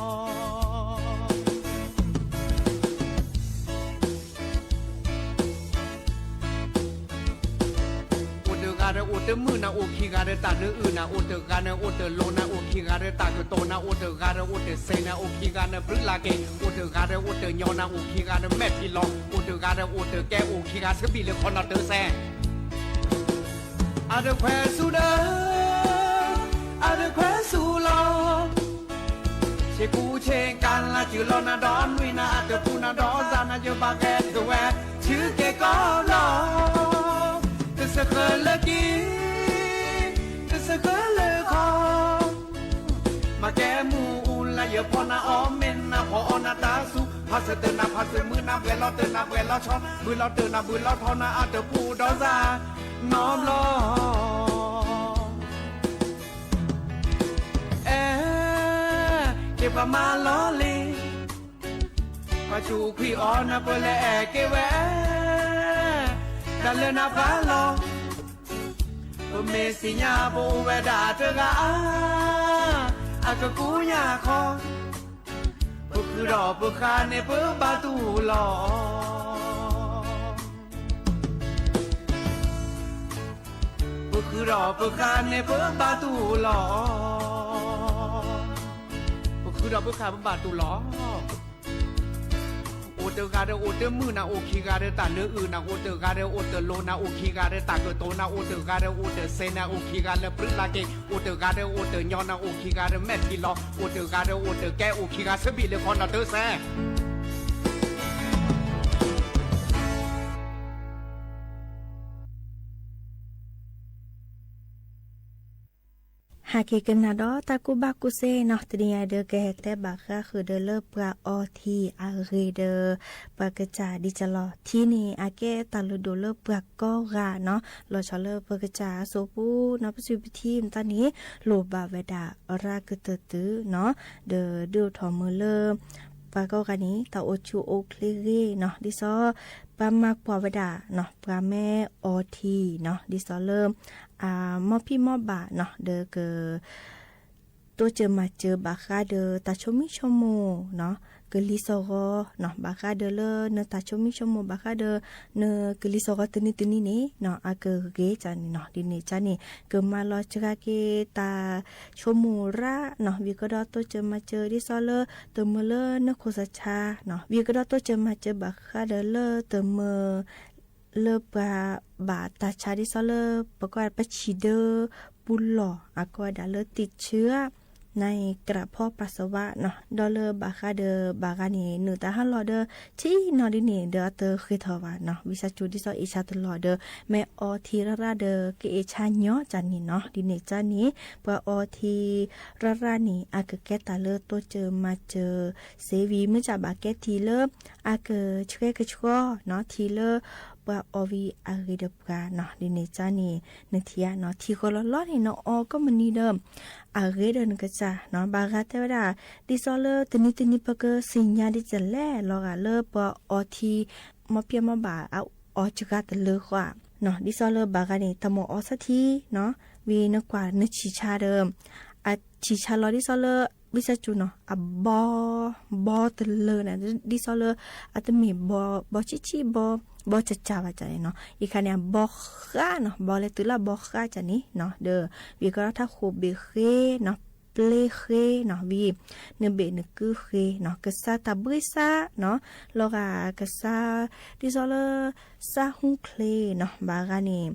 အိၣ်တဂၤဒီးအိၣ်တမုာ်နၤ အိၣ်ခံဂၤဒီးတၢ်နၢအုၣ်နၤ အိၣ်တဂၤဒီးအိၣ်တလိၤနၤ အိၣ်ခံဂၤဒီးတၢ်ကတိၤနၤ အိၣ်တဂၤဒီးအိၣ်တစဲးနၤ အိၣ်ခံဂၤနဘျုးလၢ်က့ၤ အိၣ်တဂၤဒီးအိၣ်တညီနၤ အိၣ်ခံဂၤဒီးမဲာ်ထံလီၤ အိၣ်တဂၤဒီးအိၣ်တကဲ အိၣ်ခံဂၤဆၢဘံၣ်လၢခီနီၤတၢ်စဲး အတခွဲးဆူၣ်ဒီး အတခွဲးဆူၣ်လီၤ. ဆ့ကူဆ့ကၤလၤ စုလီၤနၤဒီးနွံနၤ အတပူၤနၤဒီးစၢ်နၤ ယဘၣ်ဂဲၤထၢၣ်ဝဲ ဆူက့ၤကီၢ်လီၤ. တစၢဃၢၤလၢကံ တစၢဃၢၤလၢခီ မၤကဲမူအူလၢယဖီနၤအီၣ်မ့ၤ နဖီအီၣ်နၤတၢ်ဆူၣ် ဖးစၢၤတၢၢ်နၤဖးစၢၤမုၢ်နၤ ပှဲၤလီၤတၢၢ်နၤပှဲၤလီၤဆီ ဘုလီၤတၢၢ်နၤဘုလီၤထီနၤ အတပူၤဒီးစၢ်နီတဘျီ အဲ ကဲပှၤမၤလီၤလံ ပှၤစူၢ်ခွံၣ်အီၤနၤပလဲၤအဲၣ်က့ၤဝဲ တၢ်လၢနပှၤလီၤ ပမ့ၢ်သ့ၣ်ညါပအိၣ်ဝဲဒၣ်တဂၤဧါ အကကူယၤခီ ပဃုဒီးပဃၣ်န့ၣ်ပဘၣ်တူၢ်လီၤ. ပဃုဒီးပဃၣ်န့ၣ်ပဘၣ်တူၢ်လီၤ. ပဃုဒီးပဃၣ်ပဘၣ်တူၢ်လီၤ. အိၣ်တဂၤဒီးအိၣ်တမုာ်နၤ အိၣ်ခံဂၤဒီးတၢ်နၢအုၣ်နၤ အိၣ်တဂၤဒီးအိၣ်တလိၤနၤ အိၣ်ခံဂၤဒီးတၢ်ကတိၤနၤ အိၣ်တဂၤဒီးအိၣ်တစဲးနၤ အိၣ်ခံဂၤလၢဘျုးလၢ်က့ၤ အိၣ်တဂၤဒီးအိၣ်တညီနၤ အိၣ်ခံဂၤဒီးမဲာ်ထံလီၤ အိၣ်တဂၤဒီးအိၣ်တကဲ အိၣ်ခံဂၤဆၢဘံၣ်လၢခီနီၤတၢ်စဲး ဟဲက့ၤကနၣ်ဒီးတၢ်ကူၣ်ဘၣ်ကူၣ်သ့နီၤ တနံၤအံၤဒီးကဟဲတဲဘၣ်ဃးဃုာ်ဒီးလၢပှၤအီထံအဂ့ၢ်ဒီး ပှၤကစၢ်ဒ်ကလီၤထံန့ၣ် အကဲတၢ်လုၢ်ဒိၣ်လၢပှၤကိးဂၤနီၤ လီၤဆီလၢပှၤကစၢ်အစိပူၤနီၤ ပစုပထံမတၤန့ၣ် လိၣ်ဘၣ်ဝဲဒၣ်အရၢကတၢၢ်တုၤနီၤ ဒီးဒုးအိၣ်ထီၣ်မုာ်လၢ ပှၤကိးဂၤန့ၣ် တၢ်အိၣ်ဆူၣ်အိၣ်ချ့ဂ့ၤနီၤ ဒ်သိး ပှၤမၤကွၢ်ဝဲဒၣ်နီၤ ပှၤမ့ၢ်အီထံနီၤ ဒ်သိးလၢ အမီၢ်ဖံးမီၢ်ဘၣ်နီၤ ဒီးက တိစၢၤမၤစၢၤဘၣ်ဃးဒီးတၢ်ဆိမိၣ်ဆိကမိၣ်နီၤ ကလံၤစီၤဂီၤနီၤ ဘၣ်ဃးဒီးလၢနတၢ်ဆိမိၣ်ဆိကမိၣ် ဘၣ်ဃးဒီးနကလံၤစီၤဂီၤတနံၤတနံၤန့ၣ်နီၤ အကဂ့ၤကန့ၣ်နီၤ ဒ်န့ၣ်ကန့ၣ် ကမၤလီၤစှၤက့ၤတၢ်ဆိကမိၣ်ရၣ်နီၤ ဝံၤကဒီးတိစၢၤမၤစၢၤ ဒ်သိးလၢတမုာ်လၢနခိၣ်သးဆါနီၤ ဝံၤကဒီးတိစၢၤမၤစၢၤဘၣ်ဃးဒီးလၢတမုာ် လၢပှၤဘၣ်တၢ်ဆါဒ်သိးလၢ ပကိးပဆံၣ်ဒၢပူၤလီၢ် အကိးဝဲဒၣ်လၢသံၣ်ဆၢ နအံၤကြးဖီၣ်ပာ်စၢၤဘၣ်နီၤ, ဒီးလၢဘၣ်ဃးဒီးဘၣ်ဂၤန့ၣ် နုာ်တၢ်ဟးလီၤဒီး ထံနီၤဒ်န့ၣ်ဒီးအတဃ့ထီၣ်ဘၣ်နီၤ, ဝံသးစူၤဒ်သိးအ့ၣ်ဆါတလီၤဒီး မ့ၢ်အီထံရၣ်ရၣ်ဒီး ကအ့ၣ်ဆါညီကၢ်န့ၣ်နီၤ, ဒ်န့ၣ်ကၢ်န့ၣ် ပှၤအီထံရၣ်ရၣ်န့ၣ် အကကဲတၢ်လၢတိစၢၤမၤစၢၤစ့ဝံၤ မ့ၢ်စၢ်ဘၣ်ကဲထံလၢ အကဆှဲကဆှီနီၤ, ထံလၢပှၤအီဝံၤအဂ့ၤဒီးပှၤနီၤ, ဒ်န့ၣ်ကၢ်န့ၣ် နထံၣ်ဧါနီၤ, ထံဃီလီၤလီၤန့ၣ် နအီကိးမုၢ်နံၤဒီး အဂ့ၤဒီးနကစၢ်နီၤ, ဘၣ်ဂၤတဲဝဲဒၣ် ဒ်သိးလၢတနံၤတနံၤပကသ့ၣ်ညါဒ်လဲၣ် လီၤဂာ်လၢပှၤအီထံ မီၢ်ဖံးမီၢ်ဘၣ်အီစှၤတလၢဃီနီၤ, ဒ်သိးလၢဘၣ်ဂၤန့ၣ် တၢ်မိၣ်အီသးထံနီၤ, ဝံၤနကွၢ်နဆံၣ်ဆါဒီး အဆံၣ်ဆါလီၤဒ်သိးလၢ ဝံသးစူၤနီၤ အဘီ ဘီတလၢန့ၣ် ဒ်သိးလၢ အတမ့ၢ်ဘီ ဘီဆံးဆံး ဘီ ဘီစၢ်စၢ်ဘၣ်ကၢ်န့ၣ်နီၤ, အံၤခါန့ၣ် အဘီဃးနီၤ, ဘီလဲၤတုၤလၢအဘီဃးကၢ်န့ၣ်နီၤ, ဒီး ဝံၤကီးထီၣ်ထၣ်ဃိးဘ့ၣ်ဃ့နီၤ, ပျ့ဃ့နီၤ, ဝံၤ နဘ့ၣ်နကုဃ့နီၤ, ကစၢ်တၢ်ဘှံးစၢ်နီၤ, လီၤဂာ်ကစၢ် ဒ်သိးလၢ စၢ်ဟူချ့နီၤ, ဘၣ်ဂၤန့ၣ်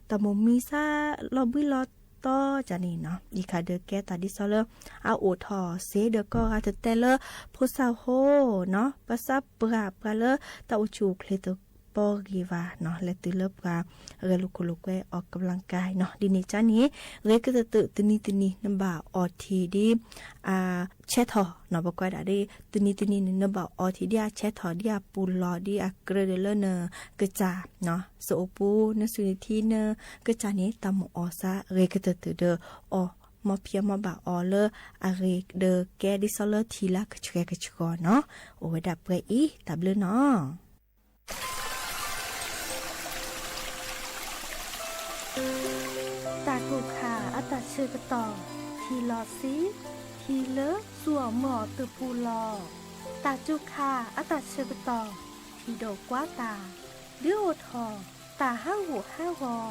တၢ်မိၣ်မံစၢ်လီၤဘှံးလီၤတီၤကၢ်န့ၣ်နီၤ, အံၤခါဒီးကဲတၢ်ဒ်သိးလၢ အအိၣ်ထီၣ်စ့ဒီးကိးဂၤတတဲလၢ ဖိသၣ်ဖိနီၤ, ပှၤစၢ်ပှၢ် ပှၤလၢတၢ်အိၣ်ဆူၣ်အိၣ်ချ့တပီဂ့ၤဘၣ်နီၤ, လဲၤတုၤလၢပှၤဂဲၤလိာ်ခိၣ်လိာ်ကွဲ အီၣ်ကဘျံးကါနီၤ, ဒ်န့ၣ်ကၢ်န့ၣ် ဂ့ၤကတၢၢ်တနံၤတနံၤ နဘၣ်အီထံဒ် အဆဲးထီၣ်နီၤ, ပကွၢ်ဒၣ်ဒ် တနံၤတနံၤန့ၣ် နဘၣ်အီထံဒ်အဆဲးထီၣ် ဒ်အပူၤလီၤ ဒ်အကြၢးဒီးလၢနကစၢ် စအိၣ်ပူၤ နစုနထံ နကစၢ်န့ၣ် တၢ်မိၣ်အီၣ်စၢ်ဂ့ၤကတၢၢ်တၢၢ်ဒီးအီၣ် မီၢ်ဖံးမီၢ်ဘၣ်အီၣ်လၢအဂ့ၤဒီးကဲဒ်သိးလၢထံလၢကဆှဲကဆှီနီၤ, အိၣ်ဝဲဒၣ်ပှဲၤအံၤ တၢ်ဘျုးနီၤ. တၢ်ကူၣ်ခၣ်အတၢ်ဆၢကတီၢ် ထံလီၤဆံး, ထံလၢစူၢ်အီၣ်မၢအီၣ်တပူၤလီၤ. တၢ်ကူၣ်ခၣ်အတၢ်ဆၢကတီၢ် ထံဒိၣ်ကွၢ်တၢ်, ဒုးအိၣ်ထီၣ် တၢ်ဟးဂူာ်ဟး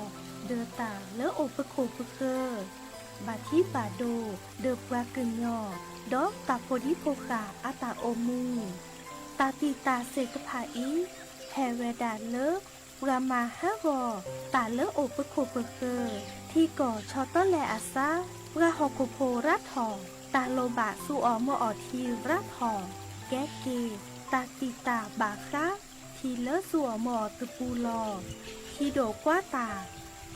ဂီၤ ဒီးတၢ်လၢအိၣ်ပခိၣ်ပဃၢၤ, ဘၣ်ထံဘၣ်ဒိ ဒီးပှၤကညီ ဒီးတၢ်ဖိဒံဖိဃာ်အတၢ်အိၣ်မူ, တၢ်တံာ်တာ်သ့ၣ်တဖၣ်အံၤ ဟဲဝဲဒၣ်လၢ ပှၤမၤဟးဂီၤ တၢ်လၢအိၣ်ပခိၣ်ပဃၢၤ, ထံကီၢ်ဆီတလဲအစါ, ပှၤဟီၣ်ခိၣ်ဖိရါထီၣ်, တၢ်လိၣ်ဘၣ်စူၢ်အီၣ်မၢအီၣ်ထံရါထီၣ်, ကဲက့ၤ တၢ်တံာ်တာ်ဘၣ်ဃး ထံလၢစူၢ်အီၣ်မၢအီၣ်တပူၤလီၤ. ထံဒိၣ်ကွၢ်တၢ်,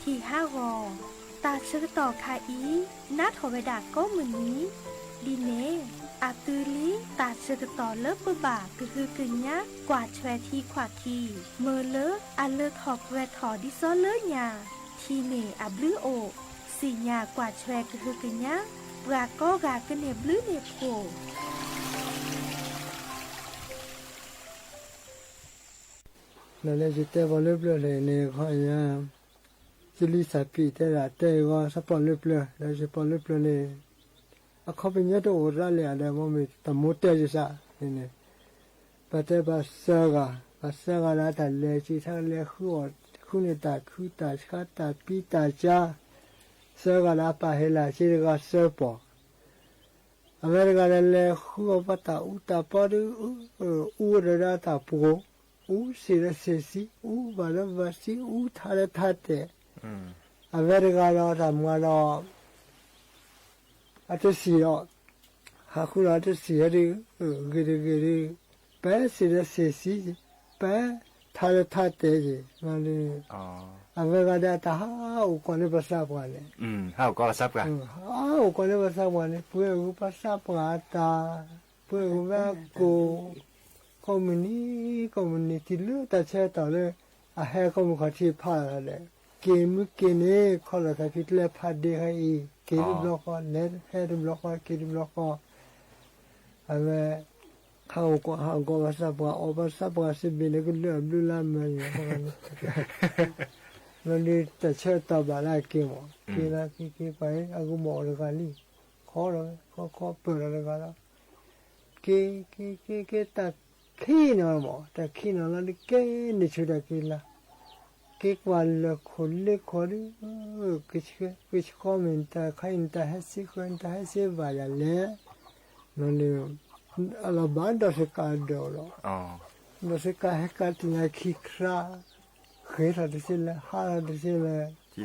ထံဟးဂီၤ, တၢ်ဆၢကတီၢ်ခါအံၤ နးထီၣ်ဝဲဒၣ်ကိးမုၢ်နံၤ, ဒ်န့ၣ် အသုလံတၢ်ဆၢကတီၢ်လၢပဘၣ်ကဟုကညး ကွၢ်ထွဲထံခွးခံ, မၢလၢအလၢထီၣ်ပှဲၤထီၣ်ဒ်သိးလၢညါ, ထံန့ၣ်အဘျုးအိၣ်, စံၣ်ညါကွၢ်ထွဲကဟုကညး, ပှၤကိးဂၤကန့ၢ်ဘျုးန့ၢ်ဖှိၣ် လၢယတဲပှၤလၢပျၢၤန့ၣ် ခီညါ ယလံာ်စၢ်ပံးတဲဒၣ်တဲအဂီၢ် သးပှၢ်လၢပျၢၤ ဒီးယပှၢ်လၢပျၢၤန့ၣ် အခီပညီတအိၣ်ရၣ်လၢအဒီး မ့ၢ်တၢ်မိၣ်တဲယသးန့ၣ် ပတဲပှၤသၢဂၤ, ပှၤသၢဂၤလၢတၢ်လဲၤစံးထီၣ်လဲၤဃုအီၣ် ဃုန့ၢ်တၢ်ခုတၢ်ဆါတၢ်ပံတၢ်ကၢ သၢဂၤလၢအပၢ်ဟဲလၢ်စ့တဂၤသၢပီၢ် အဝဲတဂၤဒီးလဲၤဃုအီၣ်ပှၤတၢ်အူတၢ်ပီဒုး အူဝဲဒီးတၢ်ပှိၤ, အူစ့ဒီးစ့ဆံ, အူဘၣ်ဒီးဘၣ်ဆံ, အူထးဒီးထးတဲာ်, အဝဲတဂၤဒီးတၢ်မၤဒီး အတစံၣ်ဒီး, ဟးဃုဒီးအတစံၣ်ဟဲဒုး, ဂ့ၤတဂ့ၤဒုး, ပဲစ့ဒီးစ့ဆံ, ပဲထးဒီးထးတဲာ်က့ၤ, အဝဲဂၤဒီးတၢ်ဟးအိၣ်ကွၢ်လၢပသးပှၢ်န့ၣ် ဟးအိၣ်ကွၢ်လၢပသးပှၢ်န့ၣ် ပှဲၤဂုာ်ပှၤသးပှၢ်အတၢ်, ပှဲၤဂုာ်ဝဲကိၣ်, ကိးမုၢ်နံၤ, ကိးမုၢ်နံၤတုၤလၢတၢ်ဆၢကတီၢ်လၢ အဟဲကိးမုၢ်ခီၣ်ထံးဖးလီၤဒီး, က့ၤမုၢ်က့ၤန့ၣ် ခီလီၤသးဖံးကျဲဖးဒ့ခဲအံၤ, က့ၤတဘျီဃီ, လဲၤဟဲတဘျီဃီ, က့ၤတဘျီဃီ, အဝဲ ဟးအိၣ်ကွၢ်ဟးအိၣ်ကွၢ်ပှၤသးပှၢ်, အီၣ်ပှၤသးပှၢ်စ့ဘ့ၣ်န့ၣ် ကဒုးအဘျုးလၢအမၤန့ၣ်, လီၤဒုးတၢ်ဆၢကတီၢ်ဘၣ်လၢအက့ၤမး, က့ၤလၢက့ၤက့ၤပှၤအံၤ အကမီၤအီၤတဂၤလံ, ခီလီၤဝဲ, ခီခီပၢၢ်လီၤတဂၤလီၤ, က့ၤက့ၤက့ၤက့ၤ တၢ်ခံးနီၤမး, တၢ်ခံးနီၤလီၤဒုးက့ၤန့ၢ်ဆူၣ်တၢ်က့ၤလၢ် က့ၤကွၢ်လၢခိၣ်လ့ခိၣ်ဒုး, ကဆှီမ့ၢ်တၢ်ခါအံၤ နတၢ်ဟဲစ့ဃၢၤ နတၢ်ဟဲစ့ဘၣ်ယၤလဲၣ်, လီၤန့ၣ်, အလီၤဘၣ်ဒီးစကးဒိးလီၤ, ဒီးစကးဟဲကးတ့ၢ်နၤခံခရါ, ဃ့ထီၣ်တစ့လၢ ဟးထီၣ်တစ့လၢ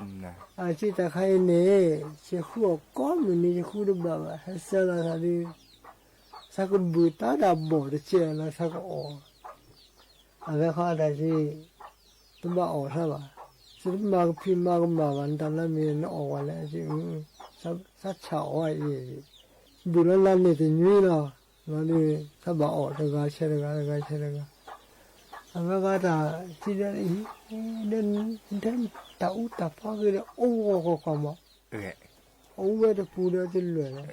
အစံးတၢ်ခါအံၤန့ၣ် ယဃုအီၣ်ကိးမုၢ်နံၤ ယဃုတဘၣ်ဘၣ် ဟဲဆၢလီၤသးဒုး ဆၢကဘုးတၢ်ဒၣ်ဘီၣ်တကဲလီၤ ဆၢကအီၣ် အဝဲဃီအတၢ်စံး တဘၣ်အီၣ်ဆၢဘၣ်, စံးတမၤကဖံးမၤကမၣ်ဘၣ် နတၢ်နီတမံၤ နအီၣ်ဝဲလဲၣ်, စံး ဆၢဆၣ်အီၣ်အံၤ, ဘုၣ်လီၤလၢန့ၣ်တနွံလီၤ, လီၤဒုး တၢ်ဘၣ်အီၣ်တဂၤဆဲးတဂၤ တဂၤဆဲးတဂၤ, အဝဲဃီတၢ်စံးဒီးအံၤ ဒီးတၢ်အူတၢ်ပီဂ့ၤဒီး အိၣ်ဂီၢ်ဂီၢ်ဂီၢ်မး အဝဲတပူၤဒီးတလွဲၢ်လီ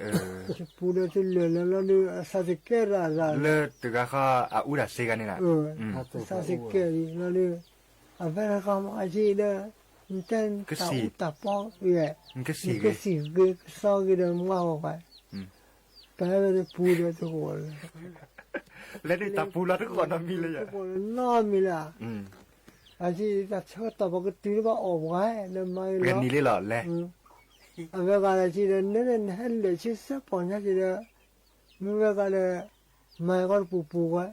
ၤ, တပူၤဒီးတလွဲၢ်လီၤ လီၤဒုး အဆၣ်တကဲရၣ်ရၣ်လၢ တဂၤဃီအအူတၢ်စ့ဂၤန့ၣ်လီၤ, အဆၣ်တကဲလီၤလီၤဒုး အဝဲတဂၤမးအစံးဒီး နတဲတၢ်အူတၢ်ပီဂ့ၤ, နကစံၣ်ဂ့ၤကစီဂ့ၤဒီးမါဂီၢ်ဂီၢ်, ပဝဲတပူၤဒီးတဂီၢ်လီၤ, လၢဒုးတၢ်ပူၤလီၤတဂီၢ်နီတမံၤလၢ တဂီၢ်နီတမံၤလၢ အစံး တၢ်ဆၢကတီၢ်ပကတုၤလၢဘၣ်အီၣ်ပှၤဒီးမၤဂ့ၤလီၤ, အဝဲဂၤဒီးစံးဒီး နဲဒၣ်နဟဲလဲၤဆံဆၢပီၢ်ညါစံးဒီး မ့ၢ်ဝဲဂၤဒီး မၤဂ့ၤကီတပူၤပူၤဝဲ,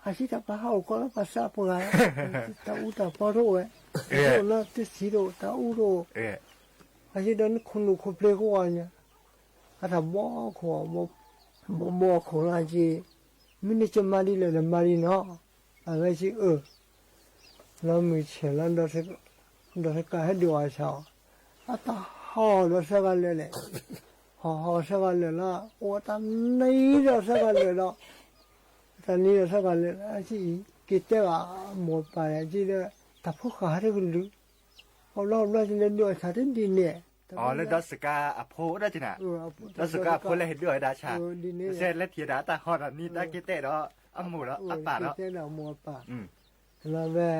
အစံးတၢ်ပှၤဟးအိၣ်ကီးလၢပှၤစၢ်ပှၤဂၤ, တၢ်အူတၢ်ပီတအိၣ်ဝဲ, တအိၣ်လၢတဆံးတအိၣ် တၢ်အူတအိၣ်, အစံးဒီးနခိၣ်နူာ်ခိၣ်ဖျ့ကဝီၤညါ, အတၢ်ဘီခိၣ်, ဘီဘီခိၣ်လၢအစံး, မ့ၢ်နကမၤဒ်လဲၣ်ဒီးမၤဒ်နီၤ, အဝဲစံးအၢ လီၤမုၢ်ဆဲးလီၤ ဒီးတကးဟဲဒုးအီၣ်ဆၣ်အီၤ, အတၢ်ဟီၣ်ဒီးဆၢဂၤလၢာ်လဲၣ်, ဟီၣ်ဟီၣ်ဆၢဂၤလၢာ်လီၤ အိၣ်တၢ်နံၤဒီးဆၢဂၤလၢာ်ဒီး, တၢ်နံၤဒီးဆၢဂၤလၢာ်လီၤ အစံးအံၤ က့ၤတဲဘၣ်မိၢ်ပၢ်န့ၣ် အစံးဒီး တၢ်ဖိဃၢ်ဟးတကလုာ်, အဘျီဘျီစံးလၢဒုးအီၣ်ဆၣ်တဒ်န့ၣ်, လၢဒီးစကၤအဖိဒၣ်က့ၤနၤ, ဒီးစကၤအဖိလၢဟဲဒုးအီၣ်ဝဲဒၣ်ဆၣ်, စဲးလဲၤထံၣ်ဒၣ်အတၢ်ဟီၣ်တၢ်နံၤတၢ်က့ၤတဲဒီး အမိၢ်ဒီးအပၢ်ဒီး က့ၤတဲဒီးမိၢ်အပၢ်, လီၤဝဲ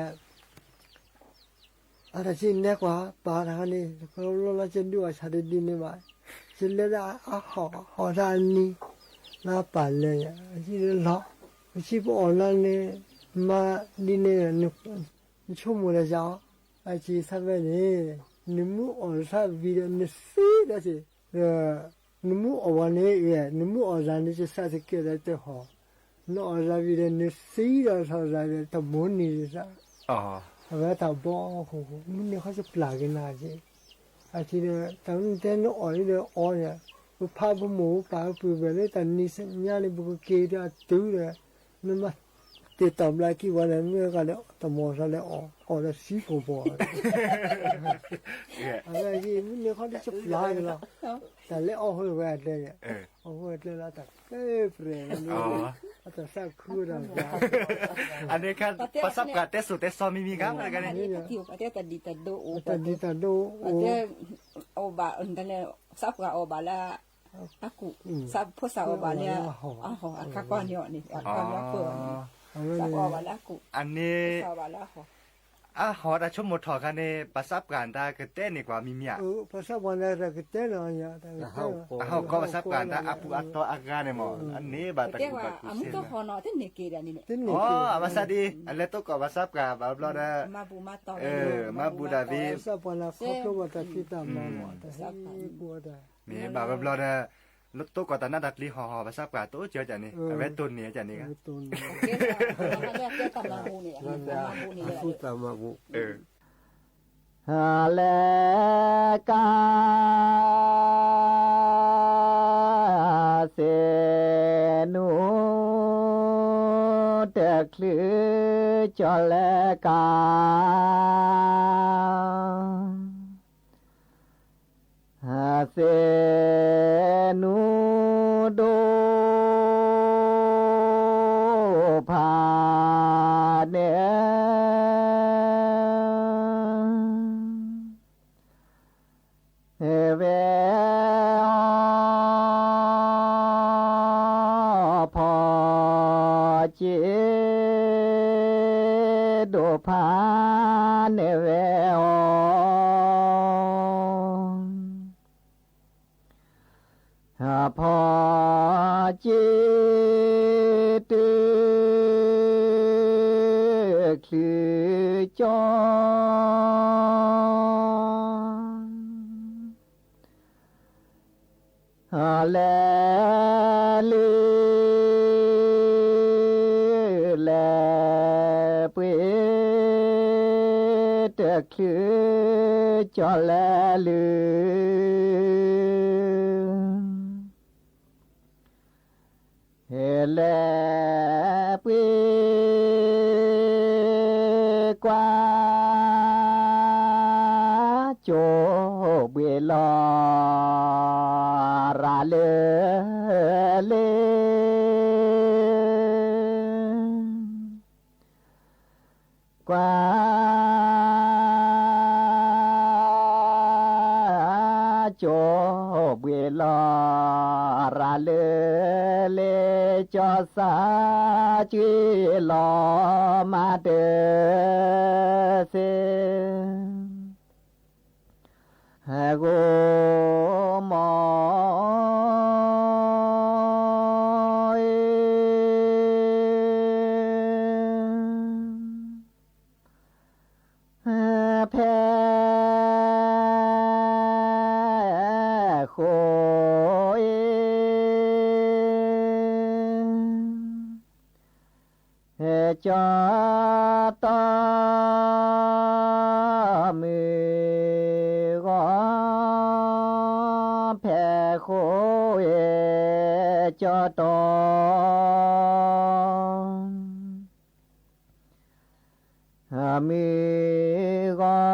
အတၢ်စံးနဲကွၢ်ပၢ်တခါန့ၣ် တကလီလီၤကဒုးအီၣ်ဆၣ်တဒ်န့ၣ်ဘၣ်, ယလဲၤဒၣ်အဟီၣ်ဟီၣ်တၢ်အနံၤ, လၢအပၢ်လဲၤယၤ ယံၤလီၤ, ပစံးပအီၣ်လၢန့ၣ် မၤဒ်န့ၣ် နဆိကမိၣ်လၢယၤအီၤ, အစံးဆၢဖဲန့ၣ် နမ့ၢ်အီၣ်ဆၣ်ဝံၤဒီး နသံဒီးစ့ၢ်, နမ့ၢ်အီၣ်ဝဲန့ၣ် နမ့ၢ်အီၣ်သးန့ၣ် ယဆၣ်တကဲဒီးတဟီၣ်, နအီၣ်သးဝံၤဒီး နသံဒီးထီၣ်သးဒီးတမိၢ်နံၤဒ်သး အဝဲတၢ်ဘီခိၣ် မုၢ်န့ၢ်ခီၣ်ကပျၢ်က့ၤနၤက့ၤ, အစံးဒီး တၢ်မ့ၢ်တဲနအီၣ်န့ၣ်ဒီးအီၣ်န့ၣ်, ပဖးပမိၢ်ပပၢ်ပပုၢ်ဝဲၢ်လၢတၢ်နံၤညါန့ၣ် ပကက့ၤဒီးအတုၤဒီး နမၤတ့ၢ်တီၢ်ဘျါကံၢ်ပှၤဒီး မ့ၢ်ဝဲဂၤဒီး တမီၢ်သးလဲၤအီၣ် အီၣ်ဒီးသံပိာ်ပိာ် အဝဲမုၢ်န့ၢ်ခီၣ်တကပျၢ်က့ၤလီၤ, တၢ်လဲၤအီၣ်ဃိဝဲအတဲန့ၣ်, အဃိတဲလၢတၢ်ကဲပြဲၢ်လီၤ, အတၢ်သးခုတၢ်ဘၣ်, အန့ၣ်ခါ ပှၤသးပှၢ်တဲစိၤတဲစီမံၤမံၤခါ ပှၤတဂၤန့ၣ်, တၢ်ဒ်တၢ်ဒိအိၣ်, အိၣ်ဘၣ်, သးပှၢ်အီၣ်ဘၣ်လၢ အကူၣ်, ဖိသၣ်အီၣ်ဘၣ်လၢ အဟီၣ်, အခါကွၢ်န့ၣ်အီၤန့ၣ် အခါကွၢ်အီၤန့ၣ်, သးပှၢ်အီၣ်ဘၣ်လၢအကူၣ်, အန့ၣ် သးပှၢ်အီၣ်ဘၣ်လၢအဟီၣ်, အဟီၣ်တၢ်ဆိကမိၣ်ထီၣ်ခါန့ၣ် ပှၤသးပှၢ်တၢ်ကတဲန့ၢ်ကွၢ်မံၤမံၤဧါ, ပှၤသးပှၢ်တၢ်ကတဲန့ၢ်, အဟီၣ်ကီၢ်ပှၤသးပှၢ်တၢ်အပူၤအတီအဂၤန့ၣ်မး အန့ၣ်ဘၣ်တၢ်ကူၣ်ဘၣ်ကူၣ်စ့, အမုၢ်တဟီၣ်နီၤ တန့ၢ်က့ၤဒၣ်န့ၣ်, အဘၣ်ဆၣ်ဒ် အလဲၤတိၢ်ကီၢ်ပှၤသးပှၢ်ဘၣ်ဘျီဒီး, မၤဘူၣ်မၤတီၢ်, မၤဘူၣ်ဒၣ်သ့ မ့ၢ်ဘၣ်ဘျီဘျီဒီး လၢတိၢ်ကီၢ်တၢ်နးတၢ်ကျံၤဟီၣ်ဟီၣ် ပှၤသးပှၢ်တအိၣ်ကၢကၢန့ၣ် အဝဲတိၢ်န့ၢ်ကၢန့ၣ်ဂ့ၤ, အဃုတၢ်မၤဘူၣ်, လဲၤကၤသ့ၣ်နူ တချုးကၠီၤလဲၤကၤ သ့ၣ်နူဒိၣ်ဖးန့ၣ် ဝဲအီၤ ဖီက့ၤ ဒိၣ်ဖးန့ၣ်ဝဲအီၤ ဖီက့ၤ တုၤ ချုးကၠီၤ လဲၤ လဲၤပှ့ၤ တချုး ကၠီၤလၢလုၢ် လဲၤပှ့ၤကွၢ် ကၠိဘှံးလီၤ ရၤလၢလ့ ကွၢ် ကၠိဘှံးလီၤ ရၤလၢလ့ ကၠီၤစၢ်ကွံာ်လီၤမၤတၢ်စ့ ဂိၢ်မီၢ် ဖဲဃိ ကၠီၤတီ မုၢ်ဂီၤ ဖဲဃိ ကၠီၤတီ မုၢ်ဂီၤ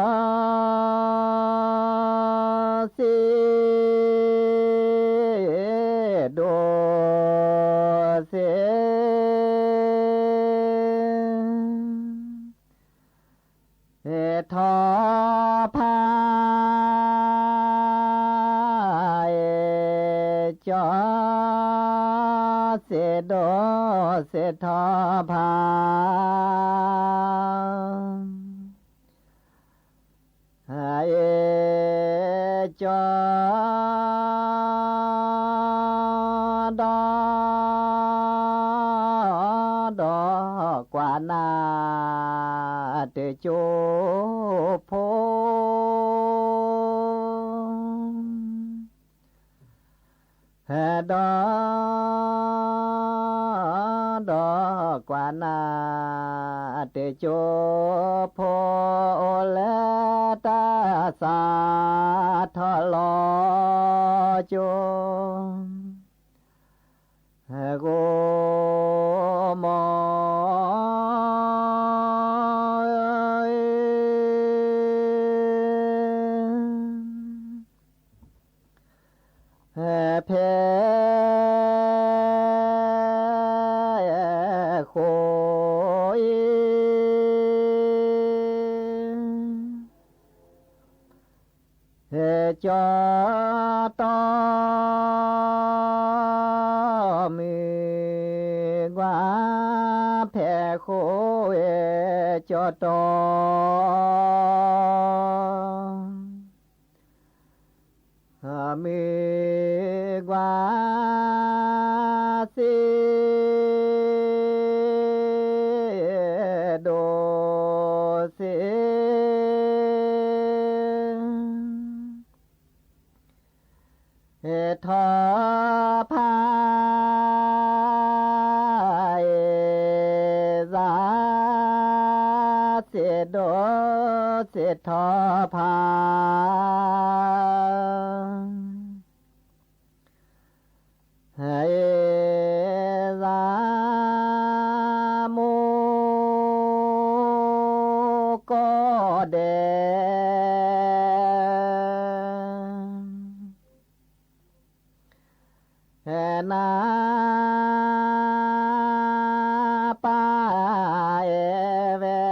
စ့ဒိၣ်စ့ ထီဖး ကၠီၤ စ့ဒိၣ်စ့ထီဖး အ့ၣ်ကၠီၤ ဒီး ဒီးကွၢ်နၤ တကၠိဖိ ဒီး ဒီးကွၢ်နၤ တကၠိဖိ အိၣ်လၢတၢ်စးထီၣ်လီၤကၠိ ဂိၢ်မီၢ် ဖဲ ဃိ ကၠီၤတီ မုၢ်ဂီၤ ဖဲဃိ ကၠီၤတီ မုၢ်ဂီၤ စ့ဒိၣ်စ့ ထီဖး အ့ၣ်စၢ် စ့ဒိၣ်စ့ထီဖး အ့ၣ်စၢ် မိၢ်ကီၢ်ဒဲး နၢ်ပၢ် အ့ၣ်ဝဲ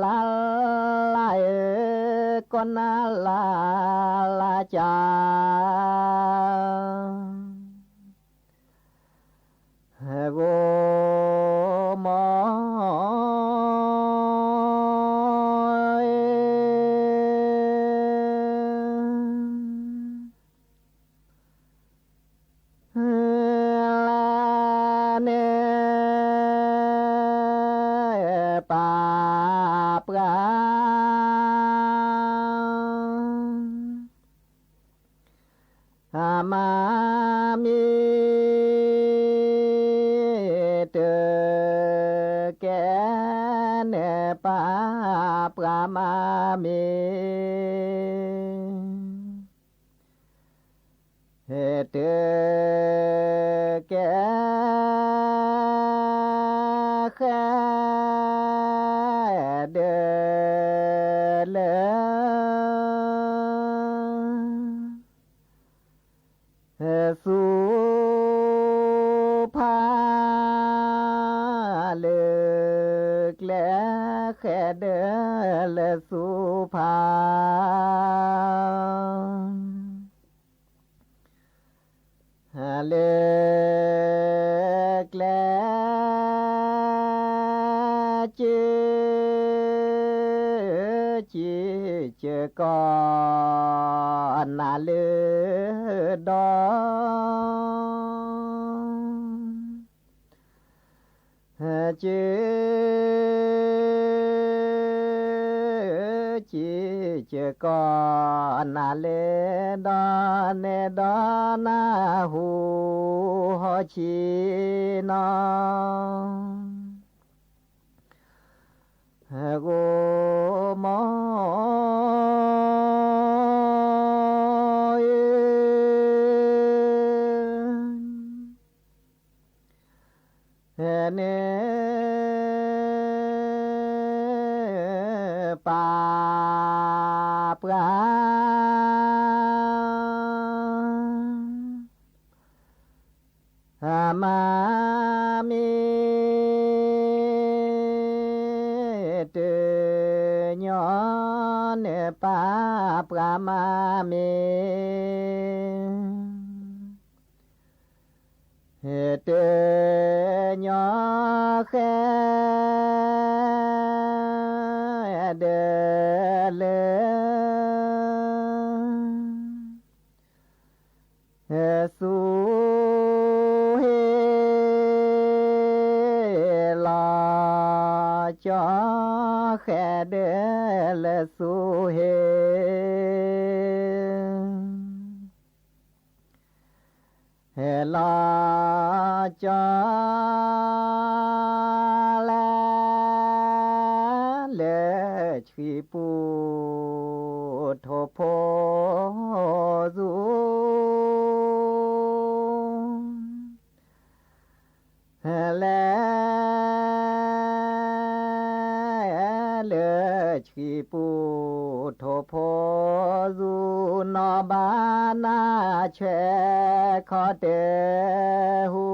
လါလါဧၢ ကီၢ်နၢ်လါလါကၠၢ ဂိၢ်မီၢ် လၢန့ၣ်ပၢ်ပှၢ် အမၤမ့ၢ်တကဲ န့ၣ်ပၢ်ပှၤမၤမ့ၢ် တကဲဃဲဒၢလၢ ဆူဖးလၢ ကျဲဃဲဒၢလၢဆူဖး လၢ ကျဲ ကၠ့ ကၠံ ကၠံကီၢ်နၤလၢဒီး ကၠ့ ကၠံ ကၠံကီၢ်နၤလၢဒီး န့ၣ်ဒီးနၢ်ဟူဟီၣ်ဆံနီၤ ဂိၢ်မီၢ် န့ၣ်ပၢ်ပှၤ မၤမ့ၢ် တညီ န့ၣ်ပၢ်ပှၤမၤမ့ၢ် တညီဃဲ ဒၢလၢ ဆူဟ့ၣ်လီၤကၠီ ဃဲဒၢလၢဆူဟ့ၣ် ဟ့ၣ်လီၤကၠီ လဲၤ လၢဆှံပူၤ ထိၣ်ဖိ ဆူ လဲၤ လၢဆှံပူၤ ထိၣ်ဖိ ဆူ နီၢ်ဘၣ်နၢ် ဆွဲခီတဲဟူ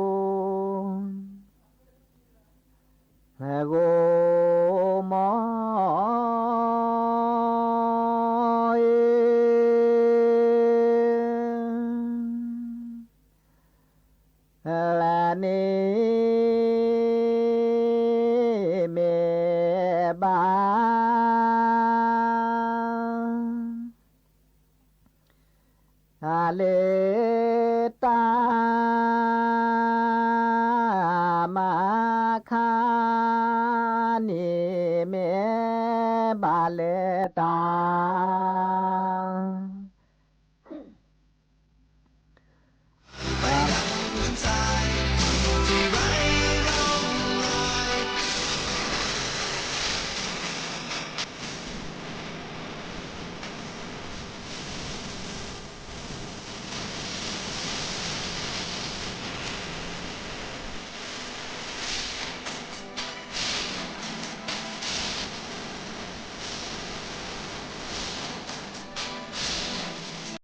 ဂိၢ်မီၢ် လၢန့ၣ်မ့ၢ်ဘၣ် အလၢတၢ် မၤခါ န့ၣ်မ့ၢ်ဘၣ်လၢတၢ်